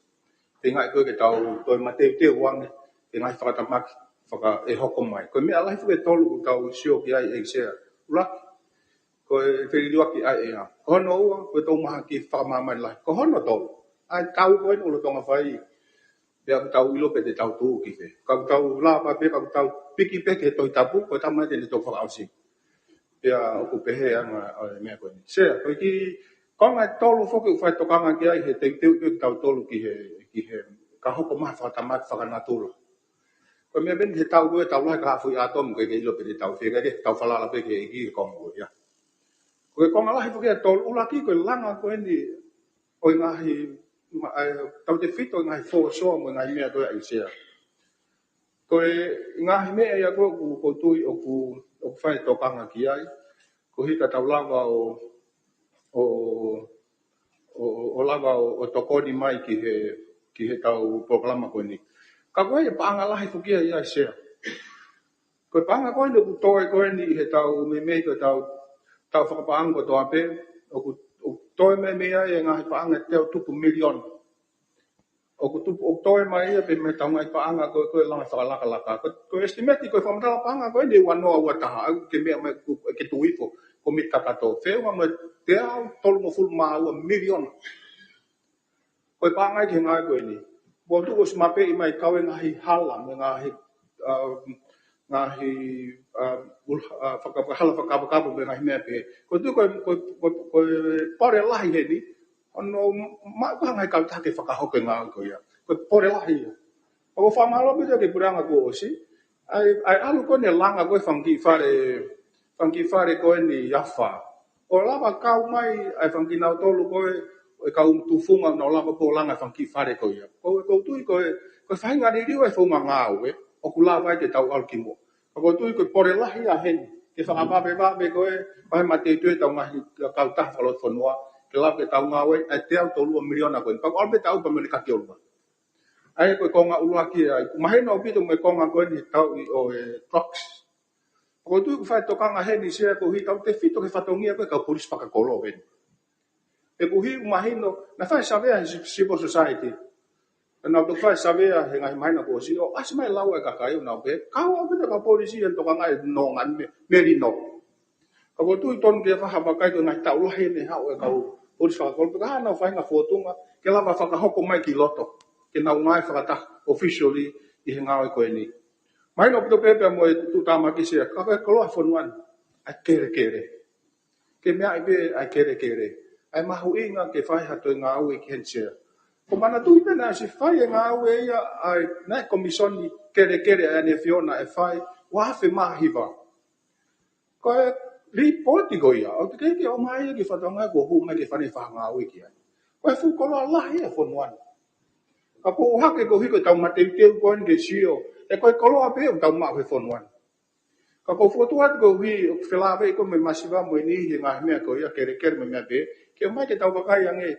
Feinga ko ē ke tau toe mateuteu ange ki he ngaahi fakatamaki faka-, ʻe hoko mai. Ko e meʻa lalahi foki ʻe tolu ʻoku tau sio ki ai ʻEiki Sea. ʻUluaki, ko e feliliuaki ʻa e ʻea. Ko hono ua, ko e toʻu mahaki fakamāmani lahi. Ko hono tolu, ʻa e tau ko eni ʻoku lolotonga fai, pea ʻoku tau ʻilo pe te tau tuʻu ki fē. Ka ʻoku tau lava pē, ka ʻoku tau piki pē ki he Tohi Tapu, ko e tama te ne toki fakaʻosi. Pea ʻoku pehē ʻa e anga ʻo e meʻa ko eni. Sea, ko e kiʻi konga ʻe tolu foki ʻoku fai tokanga ki ai he teuteu pē tautolu ki he, ki he ka hoko mai ha fakatamaki fakanatula. Ko e meʻa pē eni he tau ko ē, tau lahi ka haʻu e foʻi ʻātomu, ʻoku ʻikai ke ʻilo pe te tau fē, ʻikai ke tau falala pē ki he ʻEiki he konga ko ia. Ko e konga lahi foki ʻe tolu, ʻuluaki ko e langa ko eni ʻo e ngaahi, ma-, ʻa e, tautefito ʻo e ngaahi fōsoa mo e ngaahi meʻa ko ē ʻa ʻIsea. Ko e ngaahi meʻa ia ko ē ʻoku, ʻoku ou tui ʻoku, ʻoku fai tokanga ki ai, koeʻuhi ka tau lava ʻo, ʻo, ʻo, ʻo lava ʻo, ʻo tokoni mai ki he, ki he tau polokalama ko eni. Ka ko e paʻanga lahi foki ia, ia Sea. Ko e paʻanga ko eni ʻoku toe ko eni he tau meimei ko e tau, tau fakapaʻanga kotoa pē, ʻoku, ʻoku toe meimei ai e ngaahi paʻanga ʻe teau tupu miliona. ʻOku tupu, ʻoku toe mai ia pē mei he tau ngaahi paʻanga ko, ko e langa fakalakalaka. Ko, ko e estimate ko e fakamatala paʻanga ko eni ua noa ua taha, ʻoku ke meʻa mai ʻoku ke tui ko, ko e mita kakato. Feʻunga mo e teau tolungofulu mā ua miliona. Ko e paʻanga ia ki he ngāue ko eni. Pea tuku ʻosi mapeʻi mai kau e ngaahi hala, mo e ngaahi, uh, ngaahi, uh, ul-, uh, faka-, hala fakakavakava mo e ngaahi meʻa pehē. Ko e tuʻu ko e, ko e, ko e, ko e pole lahi heni, ʻo nau maʻu ha ngaahi kautaha ke fakahoko e ngāue ko ia. Ko e pole lahi ia. ʻOku ou fakamālō pē ki he puleʻanga kuo ʻosi. ʻAi, ʻai ʻalu ko eni e langa ko e fanga kiʻi fale, fanga kiʻi fale ko eni ʻi Afa. ʻO lava kau mai, ʻai fanga kiʻi nautolu ko e, ʻo e kau tufunga ʻo nau lava ʻo langa e fanga kiʻi fale ko ia. Ko, ko e tui ko e, ko e faʻahinga liliu e founga ngāue, ʻoku lava ai ke tau ʻalu ki muʻa. Ka ko e tui ko e pole lahi ia heni, ke fakavavevave ko e, ʻai mateuteu e tau ngaahi kautaha fakalotofonua, ke lava ke tau ngāue, ʻai teau tolua miliona ko eni. Pea ko e ʻalu pē tau pea mele kaki ʻolunga. ʻAi ko e konga ʻuluaki ai. Mahino ʻaupito mo e konga ko eni tau ʻi ʻo e drugs. Ko e tui ʻoku fai tokanga heni Sea koeʻuhi tau tefito ki he fatongia ko e kau polisi fakakolo heni. He koeʻuhi mahino, naʻe fai savea he ci-, civil society. Naʻa nau toki fai savea he ngaahi māhina kuo ʻosi, ʻo ʻasi mai lau e kakai ʻo nau pehē, kau ʻaupito e kau polisi ʻi he tokanga ʻi he nonga ni me, melino. Ka ko e tui tonu ke fakavakai ko e ngaahi taʻu lahi eni haʻu e kau polisi fakakolo, pea ka hā ʻenau faʻahinga fōtunga, ke lava fakahoko mai ki loto, ke nau ngāue fakataha officially ʻi he ngāue ko eni. Mahino ʻaupito pē pea mo e tuʻutāmaki Sea, ka ko e koloa e fonua ni, ʻa e kelekele. Ke meaʻi pē ʻa e kelekele. ʻA e mahuʻinga ke fai ha toe ngāue ki heni Sea. Ko e manatuʻi pē naʻe ʻosi fai e ngāue ia ʻa e, naʻe komisoni kelekele ʻa e ʻAneafiona ʻe fai, ua afe mā hiva. Ko e lipooti ko ia, ʻoku teʻeki ke ʻomai ia ki he fatongia kuo hū mai ke fai ha ngāue ki ai. Ko e fuʻu koloa lahi e fonua ni. Ka ko e ʻuhinga koeʻuhi ko e tau mateuteu ko eni ke sio, ʻe ko e koloa pē ʻoku tau maʻu he fonua ni. Ka ʻoku ou fokotuʻu atu koeʻuhi, ʻoku felāveʻi ko e meʻa masiva mo e niʻihi he ngaahi meʻa ko ia kelekele mo e meʻa pehē, ke ʻomai ke tau vakai ange,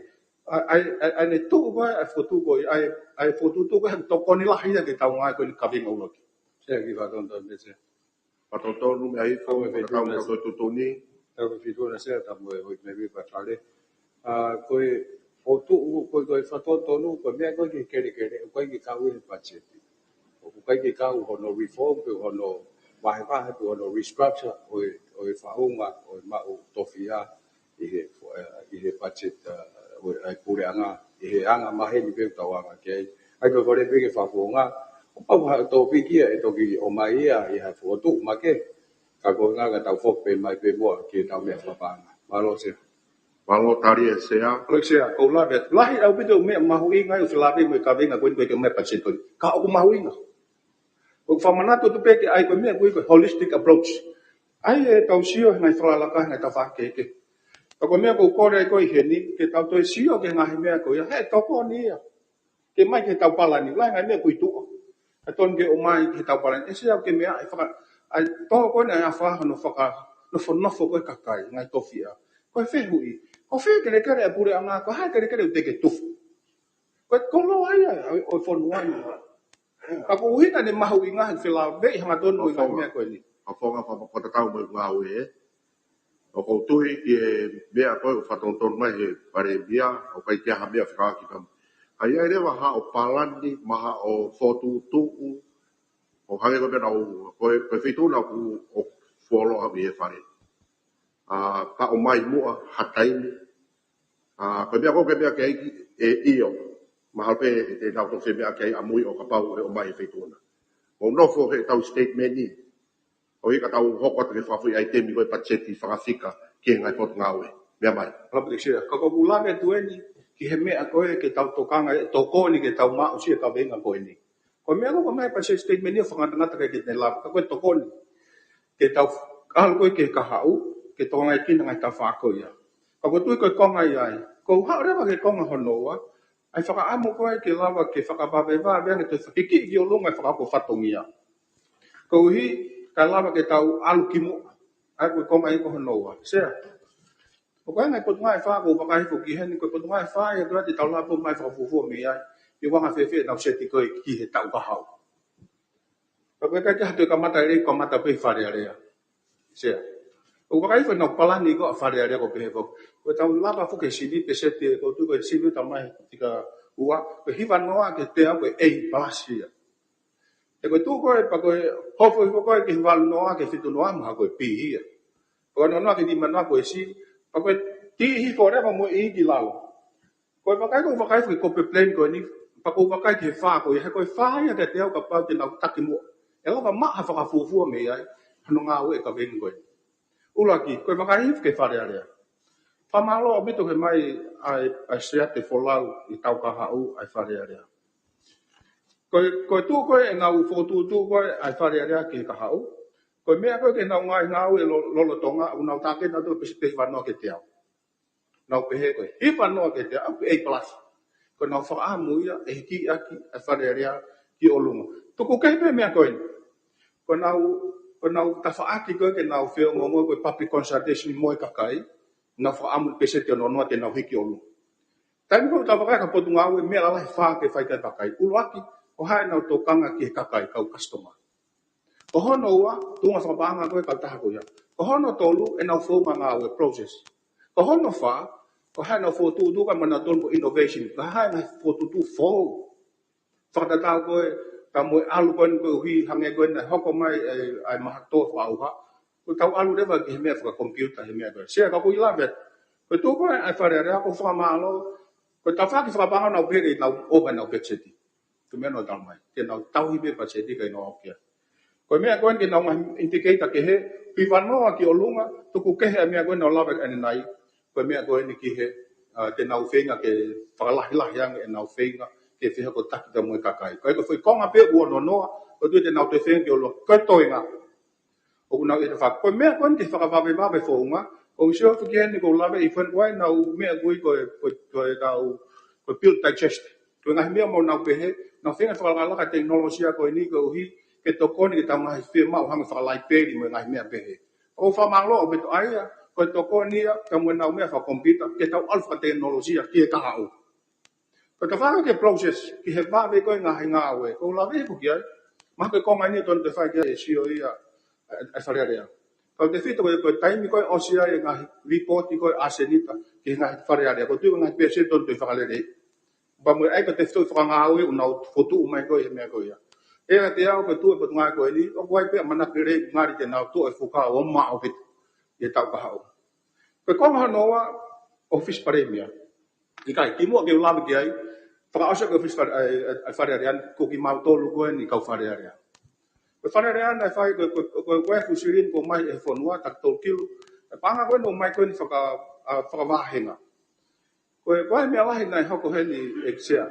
ʻa e, ʻa e, ʻa e, ʻa e ne tuʻu ko e, ʻa e fokotuʻu ko e, ʻa e, ʻa e fokotuʻu ko e tokoni lahi ia ke tau ngāue ko eni kaveinga ʻuluaki. Sea, kiʻi fakatonutonu pē Sea. Fakatonutonu meʻa hifo, Tau mo e fetuna. Tau mo e fetuna Sea, tau mo e hoi me vi patale. ʻA, ko e fokotuʻu, ko e, ko e fakatonutonu, ko e meʻa ko ē ki he kelekele, ʻoku ʻikai ke kau ʻi he patiseti. ʻOku ʻikai ke kau hono reform, pe hono vahevahe, pe hono restructure, ʻo e, ʻo e faʻunga, ʻo e maʻu tofiʻa, ʻi he, ʻi he patiseti, ʻa, ʻo e, ʻa e puleʻanga, ʻi he anga maheni pē ʻoku tau anga ki ai. ʻAi ko e kole pē ki he fakafofonga, ʻo pau ha tōpiki ia, ʻe toki ʻomai ia, ʻi ha fokotuʻu makehe, ka ko e ngaahi ka tau foki pē mai pē muʻa, ki he tau meʻa fakapaʻanga. Mālō Sea. Mālō tali e Sea. Mālō Sea, ko e lave. Lahi ʻaupito meʻa mahuʻinga ʻoku felāveʻi mo e kaveinga ko eni ko e meʻa patiseti. Ka ʻoku mahuʻinga. ʻOku fakamanatu atu pē ke ʻai ko e meʻa ko e holistic approach. ʻAi e tau sio he ngaahi fakalaka, he ngaahi tafaʻaki kehekehe. Ka ko e meʻa ʻoku ou kole ai ko ē heni, ke tau toe sio ki he ngaahi meʻa ko ia, he tokoni ia. Ke ʻomai ki he tau palani, lahi e ngaahi meʻa ʻoku ʻi tuʻa. ʻE tonu ke ʻomai ki he tau palani. ʻE Sea ke meʻa, ʻe faka-, ʻai tō ko eni ʻa e afā hono faka-, nofonofo ko e kakai, ngaahi tofiʻa. Ko e fehuʻi, ko fē kelekele e puleʻanga, ko e hā e kelekele ʻoku teʻeki ke tufa. Ko e koloa ia, ʻo, ʻo e fonua ni. Ka ko e ʻuhinga ʻene mahuʻinga he felāveʻi hangatonu ʻo e ngaahi meʻa ko eni. Fakafofonga, fakafofonga, fakatatau mo e ngāue, ē. ʻOku ou tui ki he meʻa ko ē ʻoku fakatonutonu mai he Palēmia, ʻoku ʻikai ke ʻi ai ha meʻa fekauʻaki kam. ʻA ia ʻe lava haʻo palani, mo haʻo fokotuʻutuʻu, ʻo hangē ko e meʻa naʻa ku, ko e, ko e feituʻu naʻa ku, ʻoku fuoloa au ʻi he fale. ʻA, ka ʻomai muʻa ha taimi, ʻa, ko e meʻa ko ē ke meʻa ki ai ʻe ʻio. Mahalo pē ʻe te nau toki meʻa ki ai ʻamui ʻo kapau ʻe ʻomai he feituʻu na. ʻO nofo he tau statement ni. ʻO ʻikai ke tau hoko atu ki he fakafoʻi ʻaitemi ko e patiseti fakafika ki he ngaahi potungāue. Meʻa mai. Ka ʻoku ou lave atu eni ki he meʻa ko ē ke tau tokanga ʻe tokoni ke tau maʻu Sea e kaveinga ko eni. Ko e meʻa ko ē ʻoku ʻomai he patiseti statement ni ʻoku fakangatangata ke te lava, ka ko e tokoni. Ke tau ʻalu ko ē ki he kahaʻu, ke tokangaʻi ki he ngaahi tafaʻaki ko ia. Ka ʻoku ou tui ko e konga ia ai. ʻOku ou haʻu leva ki he konga hono ua, ʻa e fakaʻamu ko ē ke lava ke fakavavevave ange, toe fakikiʻi ki ʻolunga e fakahoko fatongia. Koeʻuhi, Kae lava ke tau ʻalu ki muʻa. ʻA ia ko e konga ia ko hono ua. Sea. ʻOku ʻi ai e ngaahi potungāue ʻe fā ʻoku ou vakai hifo ki heni, ko e potungāue ʻe fā ia ko ia te tau lava mai fakafuofua mei ai. ʻI he anga fēfē ʻenau seti ko ē ki he taʻu kahaʻu. Ka ko e ʻikai ke ha toe kamata ʻi he kamata pē Fale Alea. Sea. ʻOku ou vakai hifo ʻenau palani ko ē ʻa Fale Alea ko e pehē foki. Ko ʻetau lava foki he sivi peseti ʻe ko tu ko e sivi tamai tika ua. Ko e hiva noa ki he teau ko e A plus ia. ʻE ko e tuʻu ko ē pea ko e hoko hifo ko ē ki he valu noa ki he fitu noa mo ha ko e B ia. Pea ko e ono noa ki he nima noa ko e C. Pea ko e T hifo leva mo e E ki lalo. Ko e vakai ʻoku ou vakai hifo ki he complain ko eni. Pea ʻoku ou vakai ki he fā ko ia. He ko e fā ia ki he teau kapau te nau taki muʻa. ʻE lava maʻu ha fakafuofua mei ai. Hono ngāue ʻa e kaveinga ko eni. ʻUluaki, ko e vakai hifo ki he Fale Alea. Fakamālō ʻaupito he mai ʻa e, ʻa e Sea te folau ʻi he taʻu kahaʻu ʻa e Fale Alea. Ko e, ko e tuʻu ko ē ʻenau fokotuʻutuʻu ko ē ʻa e Fale Alea ki he kahaʻu. Ko e meʻa ko ē ke nau ngaahi ngāue lo-, lolotonga, ʻoku nau tāketi atu pē sivi hiva noa ki he teau. Nau pehē ko e hiva noa ki he teau, ʻoku A plus. Ko ʻenau fakaʻamu ia, ʻe hiki ʻaki ʻa e Fale Alea ki ʻolunga. Tuku kehe pē meʻa ko eni. Ko ʻenau, ko ʻenau tafaʻaki ko ē ke nau feongoongo ko e public consultation mo e kakai, nau fakaʻamu peseti ʻe ono noa te nau hiki ʻolunga. Taimi ko ē ʻoku tau vakai ki he potungāue, meʻa lalahi ʻe fā ke fai ki ai e vakai. ʻUluaki, ko e hā ʻenau tokanga ki he kakai, kau customer. Ko hono ua, tuʻunga fakapaʻanga ko ē kautaha ko ia. Ko hono tolu, ʻenau founga ngāue process. Ko hono fā, ko e hā ʻenau fokotuʻutuʻu ka mana tonu ko e innovation. Ko e hā ʻenau fokotuʻutuʻu foʻou. Fakatatau ko ē, ka mo e ʻalu ko eni koeʻuhi, hangē ko eni naʻe hoko mai ʻa e, ʻa e mahaki tō fakaʻauha. Ko ʻetau ʻalu leva ki he meʻa fakakomipiuta he meʻa ko ē. Sea ka ʻoku ou lave atu. Ko e tuʻu ko ē ʻa e Fale Alea ʻoku ou fakamālō. Ko e tafaʻaki fakapaʻanga naʻa nau pehē ke nau ʻova ʻenau peseti. Ko e meʻa naʻa nau tala mai. Ke nau tauhi pē peseti kae nau ʻokia. Ko e meʻa ko eni ke nau ngaahi indicator kehe, hiva noa ki ʻolunga, tuku kehe ʻa e meʻa ko eni naʻa nau lave ʻanenai. Ko e meʻa ko eni ki he, ʻa, te nau feinga ke fakalahilahi ange ʻenau feinga, ke fehoko taki ka mo e kakai. Ko e ko e foʻi konga pē ʻoku ono noa, ʻoku ou tui te nau toe feinga ki ʻolunga. Ko e toenga. ʻOku nau ʻita faka. Ko e meʻa ko eni ke fakavavevave founga, ʻoku ou sio hifo ki heni ʻoku ou lave ʻi feni ko ē ʻenau meʻa ko ē ko e, ko e, ko e kau, ko e build digest. Ko e ngaahi meʻa mo nau pehē, nau feinga fakalakalaka tekinolosia ko eni koeʻuhi, ke tokoni ke tau ngaahi fiemaʻu hangē fakalaipeli mo e ngaahi meʻa pehē. ʻOku ou fakamālō ʻaupito ʻa ia, ko e tokoni ia, ka mo ʻenau meʻa fakakomipiuta, ke tau ʻalu fakatekinolosia ki he kahaʻu. Ko e tafaʻaki ki he process, ki he vave ko ē ngaahi ngāue. ʻOku ou lave hifo ki ai. Mahalo ko e konga eni tonu te fai ki ai e sio ia, ʻa, ʻa e Fale Alea. Kau tefito ko e, ko e taimi ko ē ʻosi ai e ngaahi lipooti ko ē ʻa e senita, ki he ngaahi Fale Alea. ʻOku ou tui ko e ngaahi peseti tonu te fakalelei. Pea mo e ʻai ko e tefito fakangāue ʻoku nau fokotuʻu mai ko ē he meʻa ko ia. ʻE ʻiate au ko e tuʻu e potungāue ko eni, ʻoku ʻi ai pē ʻamanaki lelei ngali te nau tuʻu e fuka ʻo maʻu pē ʻi he taʻu kahaʻu. Ko e konga hono ua, ʻOfisi Palēmia. ʻIkai, kimuʻa ke u lave ki ai, fakaʻosi ko e ʻOfisi Fale, ʻa, ʻa, ʻa Fale Alea, ko kimautolu ko eni kau Fale Alea. Ko e Fale Alea naʻe fai, ko, ko, ko, ko e fuʻu silini ʻoku ʻomai ʻe he fonua, taki tolu kilu. ʻE paʻanga ko eni ʻoku ʻomai ko eni faka-, ʻa, fakavāhenga. Ko e, ko e meʻa lahi naʻe hoko heni ʻEiki Sea.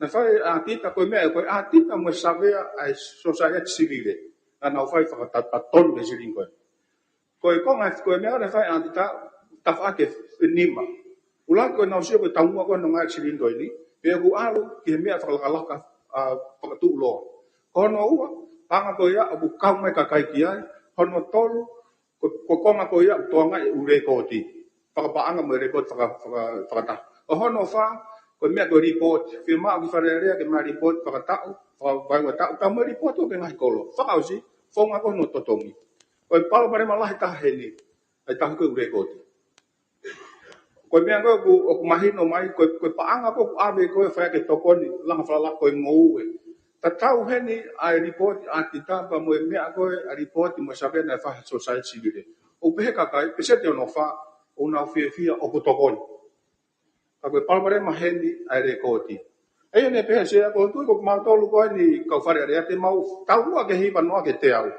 Naʻe fai ʻe ʻAtita, ko e meʻa, ko e ʻAtita mo e Savea ʻa e Sōsaieti Sivile. Naʻa nau fai fakata-, tatonu ki he silini ko ē. Ko e konga, ko e meʻa naʻe fai ʻe ʻAtita, tafaʻaki ʻe nima. ʻUluaki ko ʻenau sio ko e taumuʻa ko ē hono ngaahi silini ko eni, pea ʻoku ʻalu ki he meʻa fakalakalaka, ʻa, fakatuʻuloa. Ko hono ua, paʻanga ko ia, ʻoku kau mai kakai ki ai, hono tolu, ko, ko e konga ko ia, toʻonga e ʻū lēkooti. Fakapaʻanga mo e lēkooti faka-, faka-, fakataha. Ko hono fā, ko e meʻa ko e lipooti. Fiemaʻu ki Fale Alea ke maʻu lipooti fakataʻu, faka-, vaeua taʻu, pea mo e lipooti ʻo e ngaahi kolo. Fakaʻosi, founga ko hono totongi. Ko e palopalema lahi taha heni, ʻa e taha ko e ʻū lēkooti. Ko e meʻa ko ē ʻoku, ʻoku mahino mai, ko e, ko e paʻanga ko ē ʻoku ʻave ko ē fai ke tokoni, langa fakalaka ko e ngoue. Tatau heni ʻa e lipooti ʻa ʻAtita pea mo e meʻa ko ē ʻa e lipooti mo e Savea naʻe fai ʻe he Sōsaieti Sivile. ʻOku pehē kakai, peseti ʻe ono fā, ʻoku nau fiefia ʻoku tokoni. Ka ko e palopalema heni ʻa e lēkooti. ʻA ia naʻe pehē ʻe Sea ʻoku ou tui ko kimautolu ko eni kau Fale Alea te mau taumuʻa ki he hiva noa ki he teau.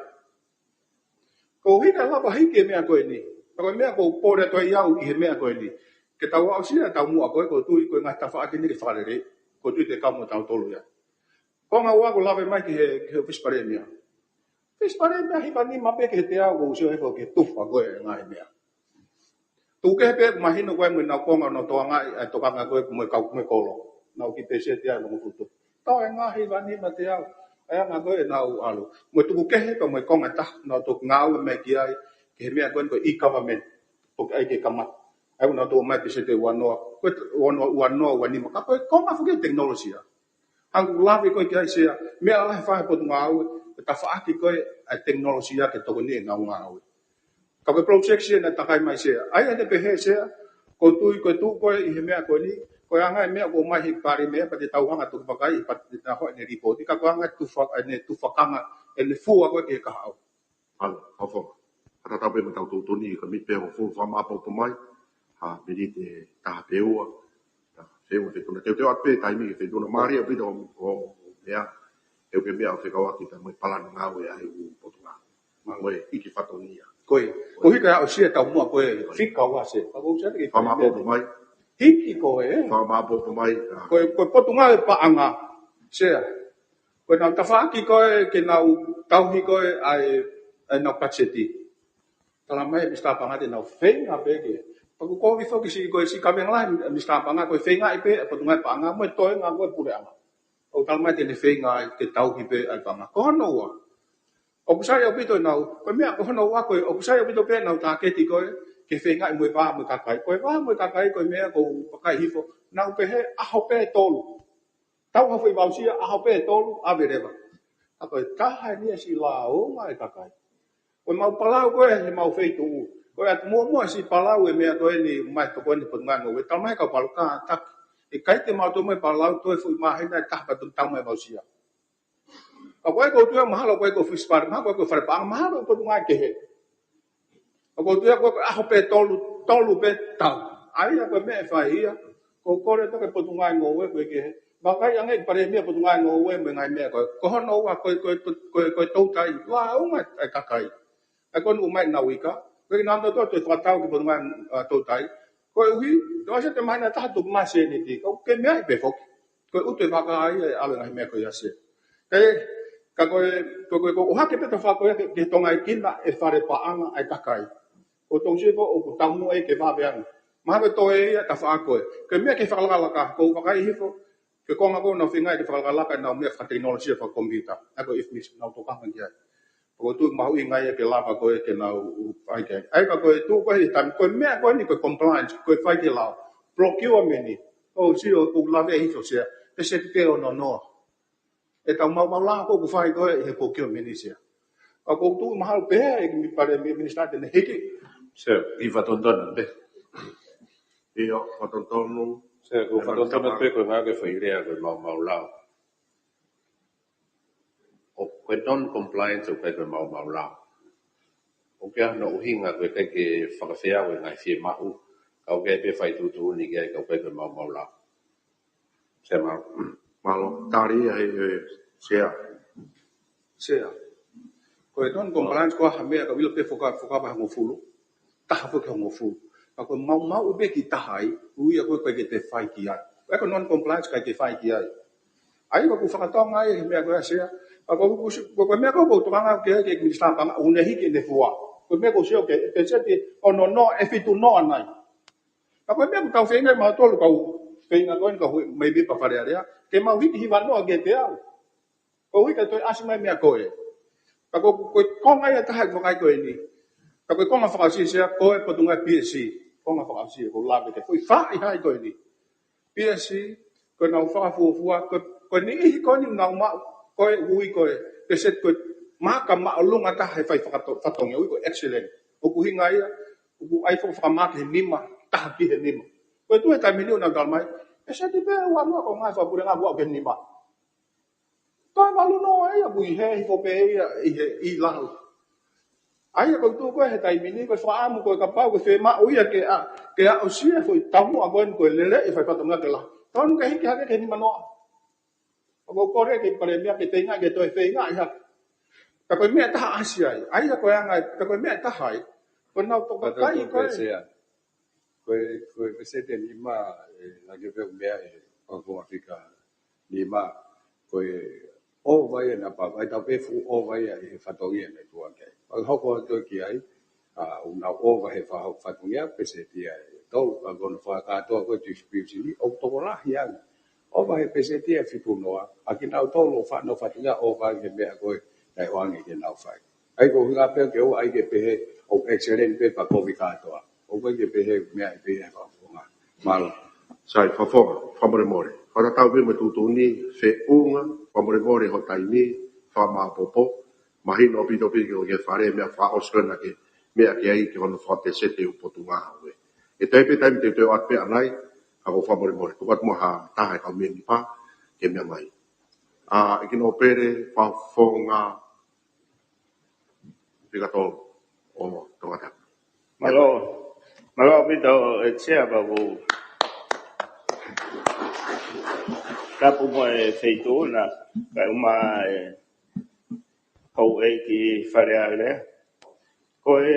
Ko e hiki lava hiki e meʻa ko eni. Ka ko e meʻa ʻoku ou pole atu ai au ʻi he meʻa ko eni. Ke tau aʻusia e taumuʻa ko ē ʻoku ou tui ko e ngaahi tafaʻaki eni ke fakalelei. ʻOku ou tui te kau mo tautolu ia. Konga ua ʻoku lave mai ki he, ki he ʻOfisi Palēmia. ʻOfisi Palēmia hiva nima pē ki he teau ʻoku ou sio hifo ki he tufa ko ē ngaahi meʻa. Tuku kehe pē mahino ko ē mo ʻenau konga ʻenau toʻonga ʻa e tokanga ko ē mo e kau mo e kolo. Nau ki peseti ʻa e longo futu. Tau e ngaahi hiva nima teau. ʻA ia ʻoku ʻi ai ʻenau ʻalu. Mo e tuku kehe pē mo e konga ʻe taha, nau toki ngāue mai ki ai, ki he meʻa ko eni ko e e-government, toki ʻai ke kamata. ʻA ia ʻoku nau toʻo mai peseti ʻe uanoa, ko e uanoa, uanoa, uanima, ka ko e konga foki e tekinolosia. Hangē ko e lave ko ē ki ai Sea, meʻa lahi e fai ʻe he potungāue, ko e tafaʻaki ko ē ʻa e tekinolosia ke tokoni ʻenau ngāue. Ka ko e project Sea naʻe takai mai Sea. ʻA ia te pehē Sea, ʻoku ou tui ko e tuʻu ko ē ʻi he meʻa ko eni, ko e anga e meʻa ʻoku ʻomai ʻe he Palēmia, pea te tau hanga ʻo toki vakai, pea te tau hanga ʻo ne lipooti, ka ko e anga e tufa, ʻene tufakanga, ʻene fua ko ē ki he kahaʻu. ʻAlo, ʻofa. Ka tatau pē mo ʻetau tuʻutuʻuni, ka mi pē ʻo fou fakamāʻopoʻopo mai, ha miniti ʻe taha pe ua, na, se ua te tuna, teuteu atu pē taimi ke te tuna, mālie ʻaupito ʻo, ʻo, ʻo, meʻa, ʻe uke meʻa ʻo fekauʻaki pea mo e palani ngāue ʻa e ʻū potungāue. Mo e hiki fatongia. Ko e, ko e hiki ʻa e ʻosi e taumuʻa ko e fika ua Sea. Ka ko Sea ke fakamāʻopoʻopo mai. Hiki ko e. Fakamāʻopoʻopo mai. Ko e, ko e potungāue paʻanga Sea. Ko ʻenau tafaʻaki ko ē ke nau tauhi ko ē ʻa e, ʻa ʻenau patiseti. Tala mai Misitā Paʻanga te nau feinga pē ke. Pea ʻoku kovi foki siʻi ko e siʻi kavenga lahi Misitā Paʻanga ko e feingaʻi pē ʻa e potungāue paʻanga mo e toenga ko ē puleʻanga. ʻOku tala mai te ne feinga ai ke tauhi pē ʻa e paʻanga. Ko hono ua. ʻOku sai ʻaupito ʻenau, ko e meʻa ko hono ua ko ē, ʻoku sai ʻaupito pē ʻenau tāketi ko ē, ke feingaʻi mo e vā mo e kakai. Ko e vā mo e kakai ko e meʻa ʻoku ou vakai hifo, nau pehē ʻaho pē ʻe tolu. Tau ha foʻi voucher, ʻaho pē ʻe tolu, ʻave leva. Ka ko e taha eni e siʻi lāunga e kakai. Ko e mau palau ko ē, he mau feituʻu. Ko e atu muʻomuʻa siʻi palau e meʻa ko eni, mai tokoni potungāue, tala mai kau palau kātaki. ʻIkai te mau toe mai palau toe foʻi māhina ʻe taha pea toki tau mai voucher. Ka ko e ʻoku ou tui mahalo ko e ʻoku fisi fale, mahalo ko e ʻoku fale paʻanga, mahalo ko e potungāue kehe. ʻOku ou tui ko e ʻaho pē ʻe tolu, tolu pē tau. ʻA ia ko e meʻa ʻe fai ia, ʻoku ou kole atu ki he potungāue ngoue ko ē kehe. Vakai ange ki he Palēmia, potungāue ngoue mo e ngaahi meʻa ko ē. Ko hono ua ko e, ko e, ko e, ko e toutai, lāunga e kakai. ʻA ia ko eni ʻoku ʻomai ʻenau ika, ko e nau tau toe fakatau ki he potungāue, ʻa, toutai. Koeʻuhi, te ʻosi ʻa e māhina ʻe taha tuku mai seniti, ka ʻoku ke meaʻi pē foki. Ko e ʻutu e vaka ia ʻe ʻalu e ngaahi meʻa ko ia Sea. Ka e, ka ko e, ko e, ko e, ko e ʻohake pē tafaʻaki ko ia ke, ke tongaʻekina e fale paʻanga ʻa e kakai. Ko e tonga sio ko ē ʻoku taumuʻa ia ke vave ange. Mahalo ko e toe ia tafaʻaki ko ē. Ko e meʻa ke fakalakalaka, ʻoku ou vakai hifo, ko e konga ko ē ʻoku nau feinga ke fakalakalaka ʻenau meʻa fakatekinolosia fakakomipiuta. ʻA ia ko e I F M I S, nau tokanga ki ai. ʻOku ou tui mahuʻinga ia ke lava ko ē ke nau ʻai ke. ʻA ia ka ko e tuʻu ko ē he taimi, ko e meʻa ko eni ko e compliance, ko e fai ki he lao. Procurement eni. ʻOku ou sio, ʻoku ou lave hifo Sea. Peseti pē ʻe ono noa. ʻEtau maumau lao ko ē ʻoku fai ko ē he procurement Sea. Ka ʻoku ou tui mahalo pē ʻe he Palēmia, Minisitā te ne hiki. Sea, ʻi fatonutonu pē. ʻIo, fatonutonu. Sea, ko e fatonutonu pē ko e ngaahi ke fai lea ko e maumau lao. ʻO ko e non-compliance ʻoku ʻikai ko e maumau lao. ʻOku ʻi ai hono ʻuhinga ʻoku ʻikai ke fakafeau e ngaahi fiemaʻu. Ka ʻoku ʻi ai pē fai tuʻutuʻuni ki ai ka ʻoku ʻikai ko e maumau lao. Sea, mālō. Mālō, tali ia ʻe he, ʻe he Sea. Sea. Ko e non-compliance ko e hā e meʻa ka ʻilo pē foka, foka vahe hongofulu. Taha foki hongofulu. Ka ko e maumau pē ki taha ai, ui ia ko e ʻikai ke te fai ki ai. ʻA ia ko e non-compliance ʻikai ke fai ki ai. ʻA ia ʻoku ou fakatonga ai he meʻa ko ia Sea. Ka ko, ko, ko, ko e meʻa ko ē ʻoku ou tokanga ki ai ki he Minisitā Paʻanga, ʻoku ne hiki ʻene fua. Ko e meʻa ʻoku ou sio ki ai, peseti ʻe ono noa, ʻe fitu noa nai. Ka ko e meʻa ʻoku tau feinga mautolu kau feinga ko eni kau hui, maybe pea Fale Alea. Ke mau hiki hiva noa ki he teau. Koeʻuhi ka toe ʻasi mai meʻa ko ē. Ka ko, ko e konga ia ʻe taha ʻoku vakai ko eni. Ka ko e konga fakaʻosi Sea, ko e potungāue P S C. Konga fakaʻosi ʻoku ou lave ki ai. Ko e faʻahi ko eni. P S C, ko ʻenau fakafuofua, ko, ko e niʻihi ko eni ʻoku nau maʻu, ko e ui ko e, peseti ko e maaka māʻolunga taha he fai fakato-, fatongia ui ko e excellent. ʻOku ʻuhinga ia, ʻoku ʻai faka-, fakamaaka he nima, taha ki he nima. Ko e tuʻu he taimi ni ʻoku nau tala mai, peseti pē ʻe uanoa ko e ngaahi fakapuleʻanga ʻoku aʻu ki he nima. Toe valu noa ia, ʻoku ʻi hē hifo pē ia, ʻi he, ʻi lalo. ʻA ia ʻoku ou tui ko e he taimi ni, ko e fakaʻamu ko e kapau, ko e fiemaʻu ia ke ʻa, ke aʻusia foʻi taumuʻa ko eni ko e lele ʻi he fai fatongia ke lahi. Tonu ke hiki hake ki he nima noa. ʻOku ou kole ki he Palēmia ke feinga, ke toe feinga ʻi hake. Ka ko e meʻa ʻe taha ʻasi ai. ʻA ia ko e anga, ka ko e meʻa ʻe taha ai. Ko ʻenau tokakai ko e. Ko e, ko e peseti ʻe nima, ʻe, naʻa ke pehē meʻa ʻe, ʻo ko e fika nima, ko e ʻova ia naʻa pau, ʻai tau pē fuʻu ʻova ia ʻi he fatongia naʻe tuʻu hake ai. ʻOku hoko atu ki ai, ʻa, ʻoku nau ʻova he fa-, fatongia, peseti ia ʻe tolu, ka ko hono fakakātoa ko e distribution ni, ʻoku tokolahi ange. ʻOfa he peseti ʻe fitu noa, ʻa kinautolu ʻoku faʻa nau fatinga ʻofa he meʻa ko ē naʻe ʻoange ke nau fai. ʻA ia ko e ʻuhinga pē ke ʻoua ʻai ke pehē ʻoku excellent pē pea kovi kātoa. ʻOku ʻai ke pehē meʻa ʻe pehē fakafofonga. Mālō. Sai, fakafofonga, fakamolemole. Fakatatau pē mo e tuʻutuʻuni, feʻunga, fakamolemole ho taimi, fakamāpopo, mahino ʻaupito pē ke ʻoku ke fale, meʻa fakaʻosi ko ena ke, meʻa ke ʻai ke hono fakapeseti ʻo e potungāue. ʻE toe pē taimi te u toe ʻoatu pē ʻanai, ka ko e fakamolemole. Tuku atu muʻa ha taha ʻe kau mēmipa, ke meʻa mai. ʻA, ʻEiki Nōpele, fakafofonga, Fika Tolu ʻo Tongatapu. Mālō, mālō ʻaupito ʻEiki Sea pea ʻoku tapu mo e Feituʻu na, kae ʻumaʻā e houʻeiki Fale Alea. Ko e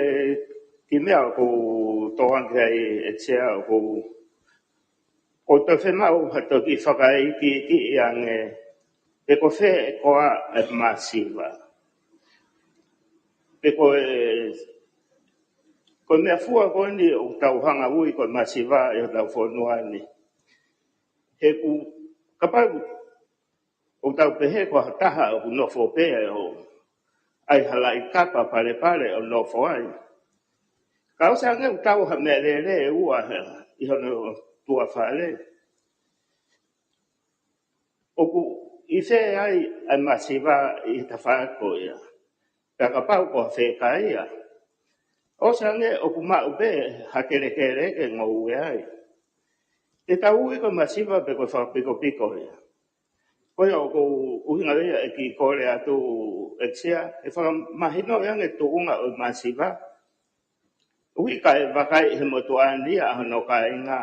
kiʻi meʻa ʻoku ou tokanga ki ai ʻEiki Sea ʻoku ʻoku toe fiemaʻu ha toki fakaikiiki ange, pe ko fē koā e masiva. Pe ko e, ko e meʻa fua ko eni ʻoku tau hanga ui ko e masiva ʻi hotau fonua ni. He ʻoku kapau ʻoku tau pehē ko ha taha ʻoku nofo pē ʻo ʻai ha laʻi kapa palepale ʻo nofo ai. Ka ʻosi ange ʻoku tau ha meʻalele ʻe ua he, ʻi hono tuʻa fale. ʻOku ʻi fē ai ʻa e masiva ʻi he tafaʻaki ko ia. Pea kapau ko ha fē kai ia. ʻOsi ange ʻoku maʻu pē ha kelekele ke ngoue ai. Te tau ui ko e masiva pe ko e fakapikopiko ia. Ko ia ʻoku ou ʻuhinga ia ʻeku kiʻi kole atu ʻEiki Sea, ʻe fakamahino ia ange tuʻunga ʻo e masiva. ʻUhi kae vakai he motuʻa ni ʻa hono kāinga.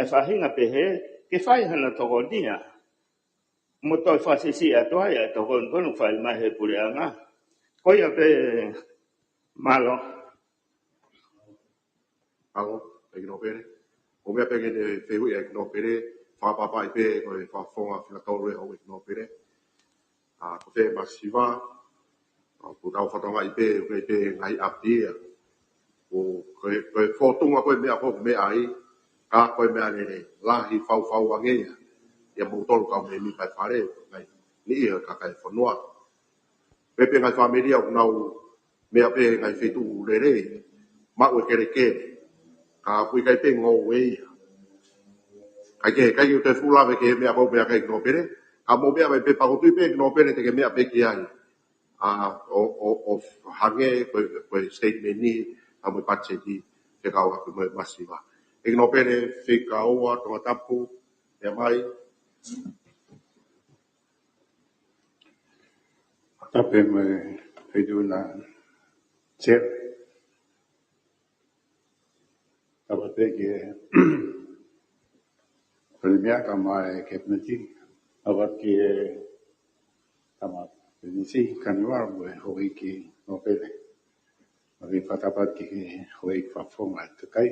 ʻE faʻahinga pehē, ke fai hano tokonia. Mo toe fakasiʻisiʻi atu ai ʻa e tokoni ko ena ʻoku fai mai he puleʻanga. Ko ia pē, mālō. Mālō, ʻEiki Nōpele. ʻOku meʻa pē ke ne fehuʻi ʻEiki Nōpele, fakapapaʻi pē ko e fakafofonga Fika Tolu ʻe houʻeiki Nōpele. ʻA, ko fē masiva, ʻa, ʻoku tau fakatokangaʻi pē, ʻoku ʻi ai pē ngaahi ʻapi ia. Ko, ko e, ko e fōtunga ko e meʻa ko e meʻa ai, ka ko e meʻalele, lahi faufau ange ia. ʻIa moutolu kau mēmipa e fale, ngaahi, niʻihi ʻo e kakai e fonua. Pea pē ngaahi fāmili ʻoku nau meʻa pē ngaahi feituʻu lelei, maʻu e kelekele, ka ʻoku ʻikai pē ngoue ia. Kae kehe, ʻikai ke u toe fuʻu lave ki he meʻa ko e meʻa ʻa ʻEiki Nōpele, ka mou meʻa mai pē pea ʻoku ou tui pē ʻEiki Nōpele te ke meʻa pē ki ai. ʻA, ʻo, ʻo, ʻo hangē ko e, ko e statement ni, ʻa mo e patiseti, fekauʻaki mo e masiva. ʻEiki Nōpele, Fika Ua, Tongatapu, meʻa mai. Tapu mo e Feituʻu na Sea. Tapu pē ki he Palēmia kae ʻumaʻā e Kapineti. Tapu ki he Tama Pilinisi Kaniwa mo e houʻeiki Nōpele. Mo e fakatapu ki he houʻeiki fakafofonga ʻo e kakai.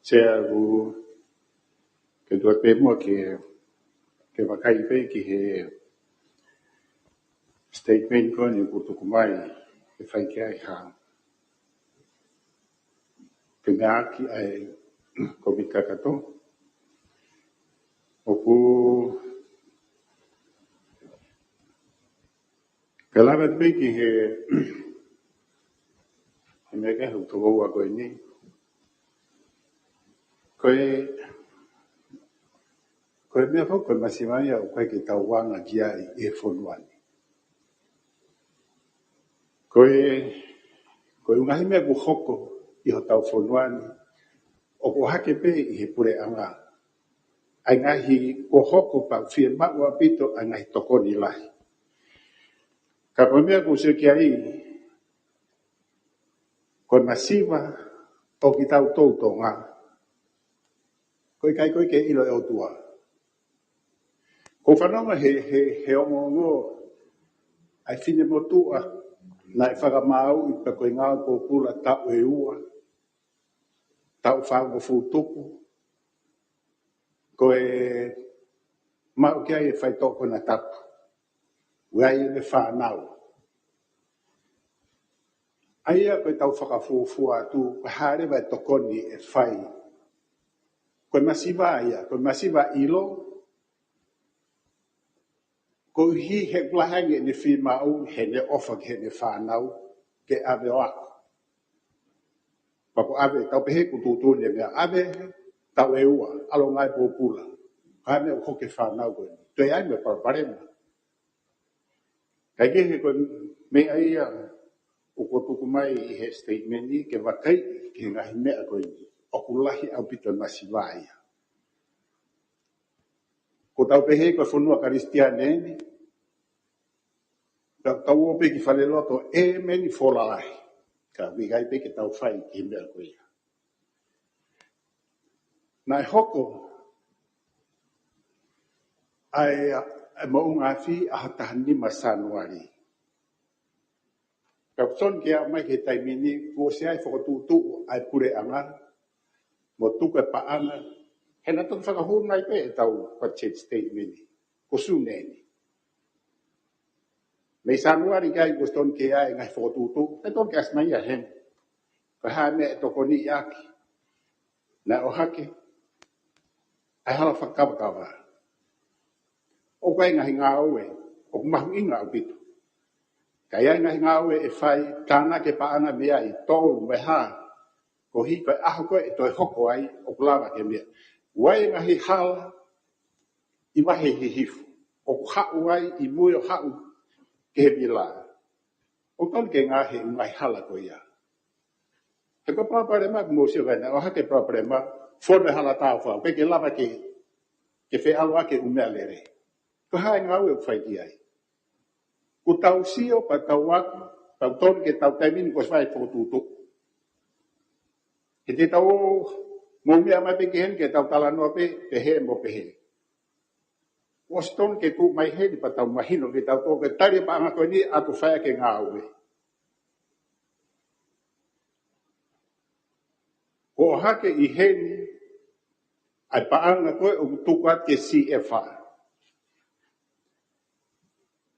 Sea, ʻoku ke tuʻu pē muʻa ke, ke vakai pē ki he statement ko eni ʻoku tuku mai ke fai ki ai ha ke meʻa ki ai ko mi kakato. ʻOku ke lave pē ki he, he meʻa ke hu toko ua ko eni. Ko e, ko e meʻa foki ko e masiva ia ʻoku ʻikai ke tau anga ki ai ʻi he fonua ni. Ko e, ko e ngaahi meʻa ʻoku hoko ʻi hotau fonua ni, ʻoku ʻohake pē ʻi he puleʻanga. ʻA e ngaahi ʻoku hoko pea ʻoku fiemaʻu ʻaupito ʻa e ngaahi tokoni lahi. Ka ko e meʻa ʻoku ou sio ki ai, ko e masiva ʻo kitautolu Tonga, ʻoku ʻikai ko ē ke ʻilo ʻe he ʻOtua. ʻOku ou fanongo he, he, he ongoongo ʻa e finemotuʻa naʻe fakamāuʻi pea ko e ngāue pōpula taʻu ʻe ua, taʻu fāngofulu tupu, ko e maʻu ki ai e faitoʻo konatapu. ʻOku ʻi ai ʻene fānau. ʻA ia ko e tau fakafuofua atu, ko e hā leva e tokoni ʻe fai Ko e masiva ia, ko e masiva ʻilo, koeʻuhi he ʻoku lahi ange ʻene fiemaʻu, heʻene ʻofa ki heʻene fānau, ke ʻave ʻo ako. Pea ko e ʻave, tau pehē ʻoku tuʻutuʻuni e meʻa, ʻave, tau ʻe ua, ʻalu ngāue pōpula. Ka ne ʻoku hoko e fānau ko eni. Toe ʻi ai mo e palopalema. Kae kehe ko e meʻa ia ʻoku ou tuku mai ʻi he statement ni ke vakai ki he ngaahi meʻa ko eni. ʻOku lahi ʻaupito e masiva ia. Ko ʻetau pehē ko e fonua Kalisitiane eni, tau tau ō pē ki falelotu ʻo ʻēmeni fola lahi. Ka ʻoku ʻikai pē ke tau fai ki he meʻa ko ia. Naʻe hoko ʻa e, ʻa e moʻunga afi ʻaho taha nima Sānuali. Ka ʻoku totonu ke aʻu mai ki he taimi ni, kuo ʻosi ʻi ai e fokotuʻutuʻu ʻa e puleʻanga, mo tuku e paʻanga, he naʻe toki fakahū mai pē ʻetau budget statement ni, ko Sune ni. Mei Sānuali ki ai kuo totonu ke ʻi ai e ngaahi fokotuʻutuʻu, ʻe totonu ke ʻasi mai ia heni. Ko e hā e meʻa ʻe tokoniʻi ʻaki. Naʻe ʻohake ʻa e hala fakakavakava. ʻOku ʻi ai e ngaahi ngāue ʻoku mahuʻinga ʻaupito. Ka ʻi ai e ngaahi ngāue ʻe fai, tānaki e paʻanga mei ai, tolu mo e hā, koeʻuhi ko e ʻaho ko ē ʻe toe hoko ai, ʻoku lava ke meʻa. ʻOku ʻi ai e ngaahi hala ʻi Vahe Hihifo, ʻoku haʻu ai ʻi mui ʻo haʻu ki he vila. ʻOku totonu ke ngaohi e ngaahi hala ko ia. He ko e palopalema, mou sio ki ai, naʻe ʻohake e palopalema, fonu e hala tā ʻofa, ʻoku ʻikai ke lava ke, ke feʻaluʻaki e ʻū meʻalele. Ko e hā e ngāue ʻoku fai ki ai? Kuo tau sio, pea tau ako, tau totonu ke tau taimi ni kuo ʻosi fai e fokotuʻutuʻu. He te tau ō, mou meʻa mai pē ki heni ke tau talanoa pē, pehē mo pehē. ʻOsi totonu ke tuʻu mai heni pea tau mahino ke tau tō ke tali e paʻanga ko eni ʻa ʻoku fai ʻaki e ngāue. Kuo ʻohake ʻi heni ʻa e paʻanga ko ē ʻoku tuku atu ki he C F R.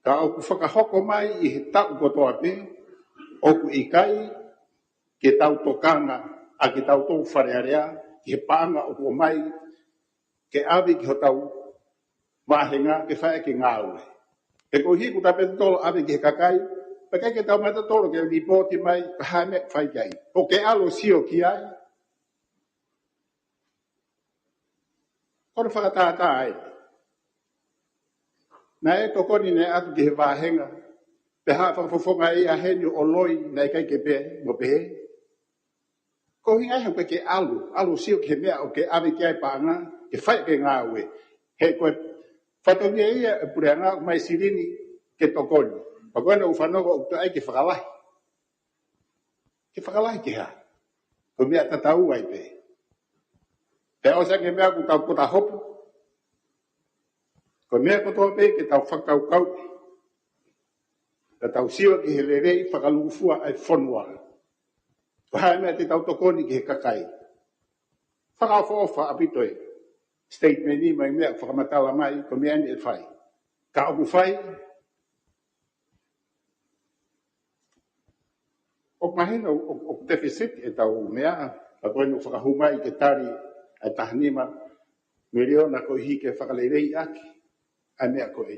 Ka ʻoku fakahoko mai ʻi he taʻu kotoa pē, ʻoku ʻikai ke tau tokanga ʻa kitautolu Fale Alea ki he paʻanga ʻoku ʻomai ke ʻave ki hotau vāhenga ke fai ʻaki e ngāue. He koeʻuhi kuo tau pehē tautolu ʻave ki he kakai, pea ʻikai ke tau maʻu tautolu ke lipooti mai pe ko e hā e meʻa ʻoku fai ki ai. ʻOku ke ʻalu ʻo sio ki ai, ko hono fakatātā ē. Naʻe tokoni naʻe ʻatu ki he vāhenga, pea haʻu e fakafofonga ia heni ʻo loi, naʻe ʻikai ke pehē, mo pehē. Ko e ʻuhinga ia he ʻoku ʻikai ke ʻalu, ʻalu ʻo sio ki he meʻa ʻoku ke ʻave ki ai e paʻanga, ke fai ʻaki e ngāue. He ko e fatongia ia e puleʻanga ʻoku ʻomai e silini ke tokoni. Pea ko ena ʻoku fanongo ʻoku toe ʻai ke fakalahi. Ke fakalahi ki he hā? Ko e meʻa tatau ai pē. Pea ʻosi ange e meʻa ʻoku tau pota hopo. Ko e meʻa kotoa pē ke tau fakakaukau. Ka tau sio ki he lelei fakalūkufua ʻa e fonua. Ko e hā e meʻa te tau tokoni ki he kakai. Fakaʻofoʻofa ʻaupito e statement ni mo e meʻa fakamatala mai, ko e meʻa eni ʻe fai. Ka ʻoku fai, ʻoku mahino ʻoku, ʻoku deficit ʻetau meʻa, ka ko eni ʻoku fakahū mai ke tali ʻa e taha nima miliona koeʻuhi ke fakaleleiʻaki ʻa e meʻa ko ē.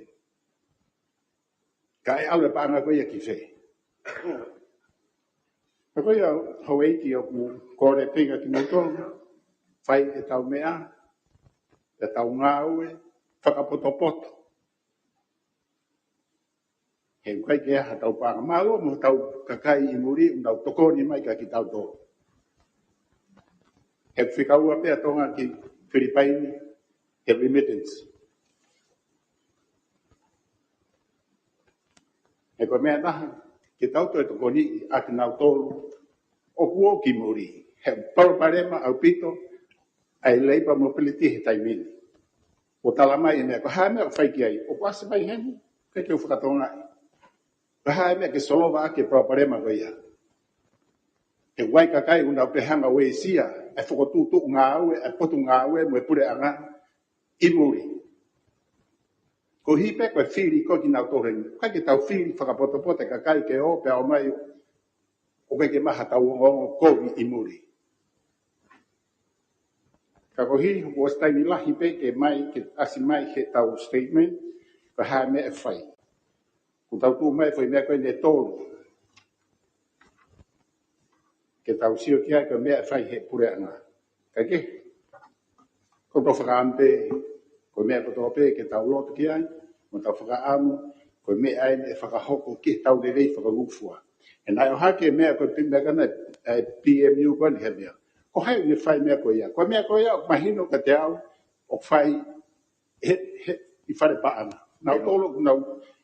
Ka ʻe ʻalu e paʻanga ko ia ki fē? Ka ko ia, houʻeiki, ʻoku ou kole pē kiate kimoutolu, fai ʻetau meʻa, ʻetau ngāue fakapotopoto. He ʻoku ʻikai ke ʻi ai haʻatau paʻanga, mālō mo hotau kakai ʻi muli ʻoku nau tokoni mai kiate kitautolu. He ʻoku fika ua pē ʻa Tonga ki Filipaini he remittance. He ko e meʻa ʻe taha, ke tau toe tokoniʻi ʻa kinautolu ʻoku ō ki muli. He palopalema ʻaupito ʻa e labour mobility he taimi ni. ʻOku tala mai e meʻa, ko e hā e meʻa ʻoku fai ki ai? ʻOku ʻasi mai heni, ʻikai ke u fakatokangaʻi. Ko e hā e meʻa ke solova ʻaki e palopalema ko ia? He ʻoku ʻi ai e kakai ʻoku nau pehē ʻoku nau uesia e fokotuʻutuʻu ngāue, e potungāue mo e puleʻanga ʻi muli. Koeʻuhi pē ko e fili ko ē kinautolu heni. ʻIkai ke tau fili fakapotopoto e kakai ke ō pea ō mai ʻoku ʻikai ke maʻu haʻatau ongoongo kovi ʻi muli. Ka ko e hā, kuo ʻosi taimi lahi pē ke mai, ke ʻasi mai heʻetau statement, ko e hā e meʻa ʻe fai. Kuo tau tuʻu mai foʻi meʻa ko eni ʻe tolu. Ke tau sio ki ai ko e meʻa ʻe fai ʻe he puleʻanga. Ka ke, ko ʻetau fakaʻamu pē, ko e meʻa kotoa pē ke tau loto ki ai, mo ʻetau fakaʻamu, ko e meʻa eni ʻe fakahoko ki heʻetau lelei fakalūkufua. He naʻe ʻohake e meʻa ko e pē meʻa ko ena, ʻa e P M U ko eni he meʻa. Ko hai ʻoku ne fai e meʻa ko ia? Ko e meʻa ko ia, ʻoku mahino kiate au, ʻoku fai he, he, ʻi Fale Paʻanga. Naʻa nau tolo, nau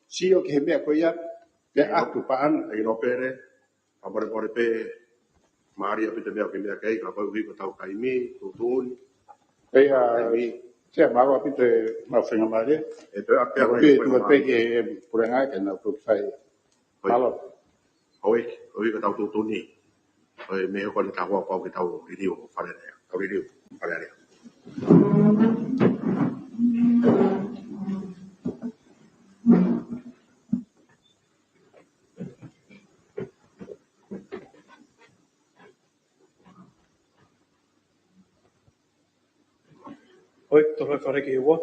sio ki he meʻa ko ia, pea ʻoatu paʻanga. ʻEiki Nōpele, fakamolemole pē, mālie ʻaupito e meʻa ʻoku ke meʻa ki ai, ka koeʻuhi ko ʻetau taimi, tuʻutuʻuni. ʻIo, taimi. Sea, mālō ʻaupito e mau faingamālie. ʻE pē ʻa pē, ʻa pē, tuku pē ki he puleʻanga ke nau toki fai. ʻIo. Mālō. ʻOi, ʻoku ʻikai ke tau tuʻutuʻuni. ʻOi, meʻa ko eni ka ʻoku pau ke tau liliu ʻo Fale Alea. Tau liliu ʻo Fale Alea. ʻOi, tolo e fale ki ua.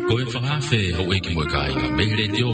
Ko e fakaafe houʻeiki mo e kāinga mei he Letiō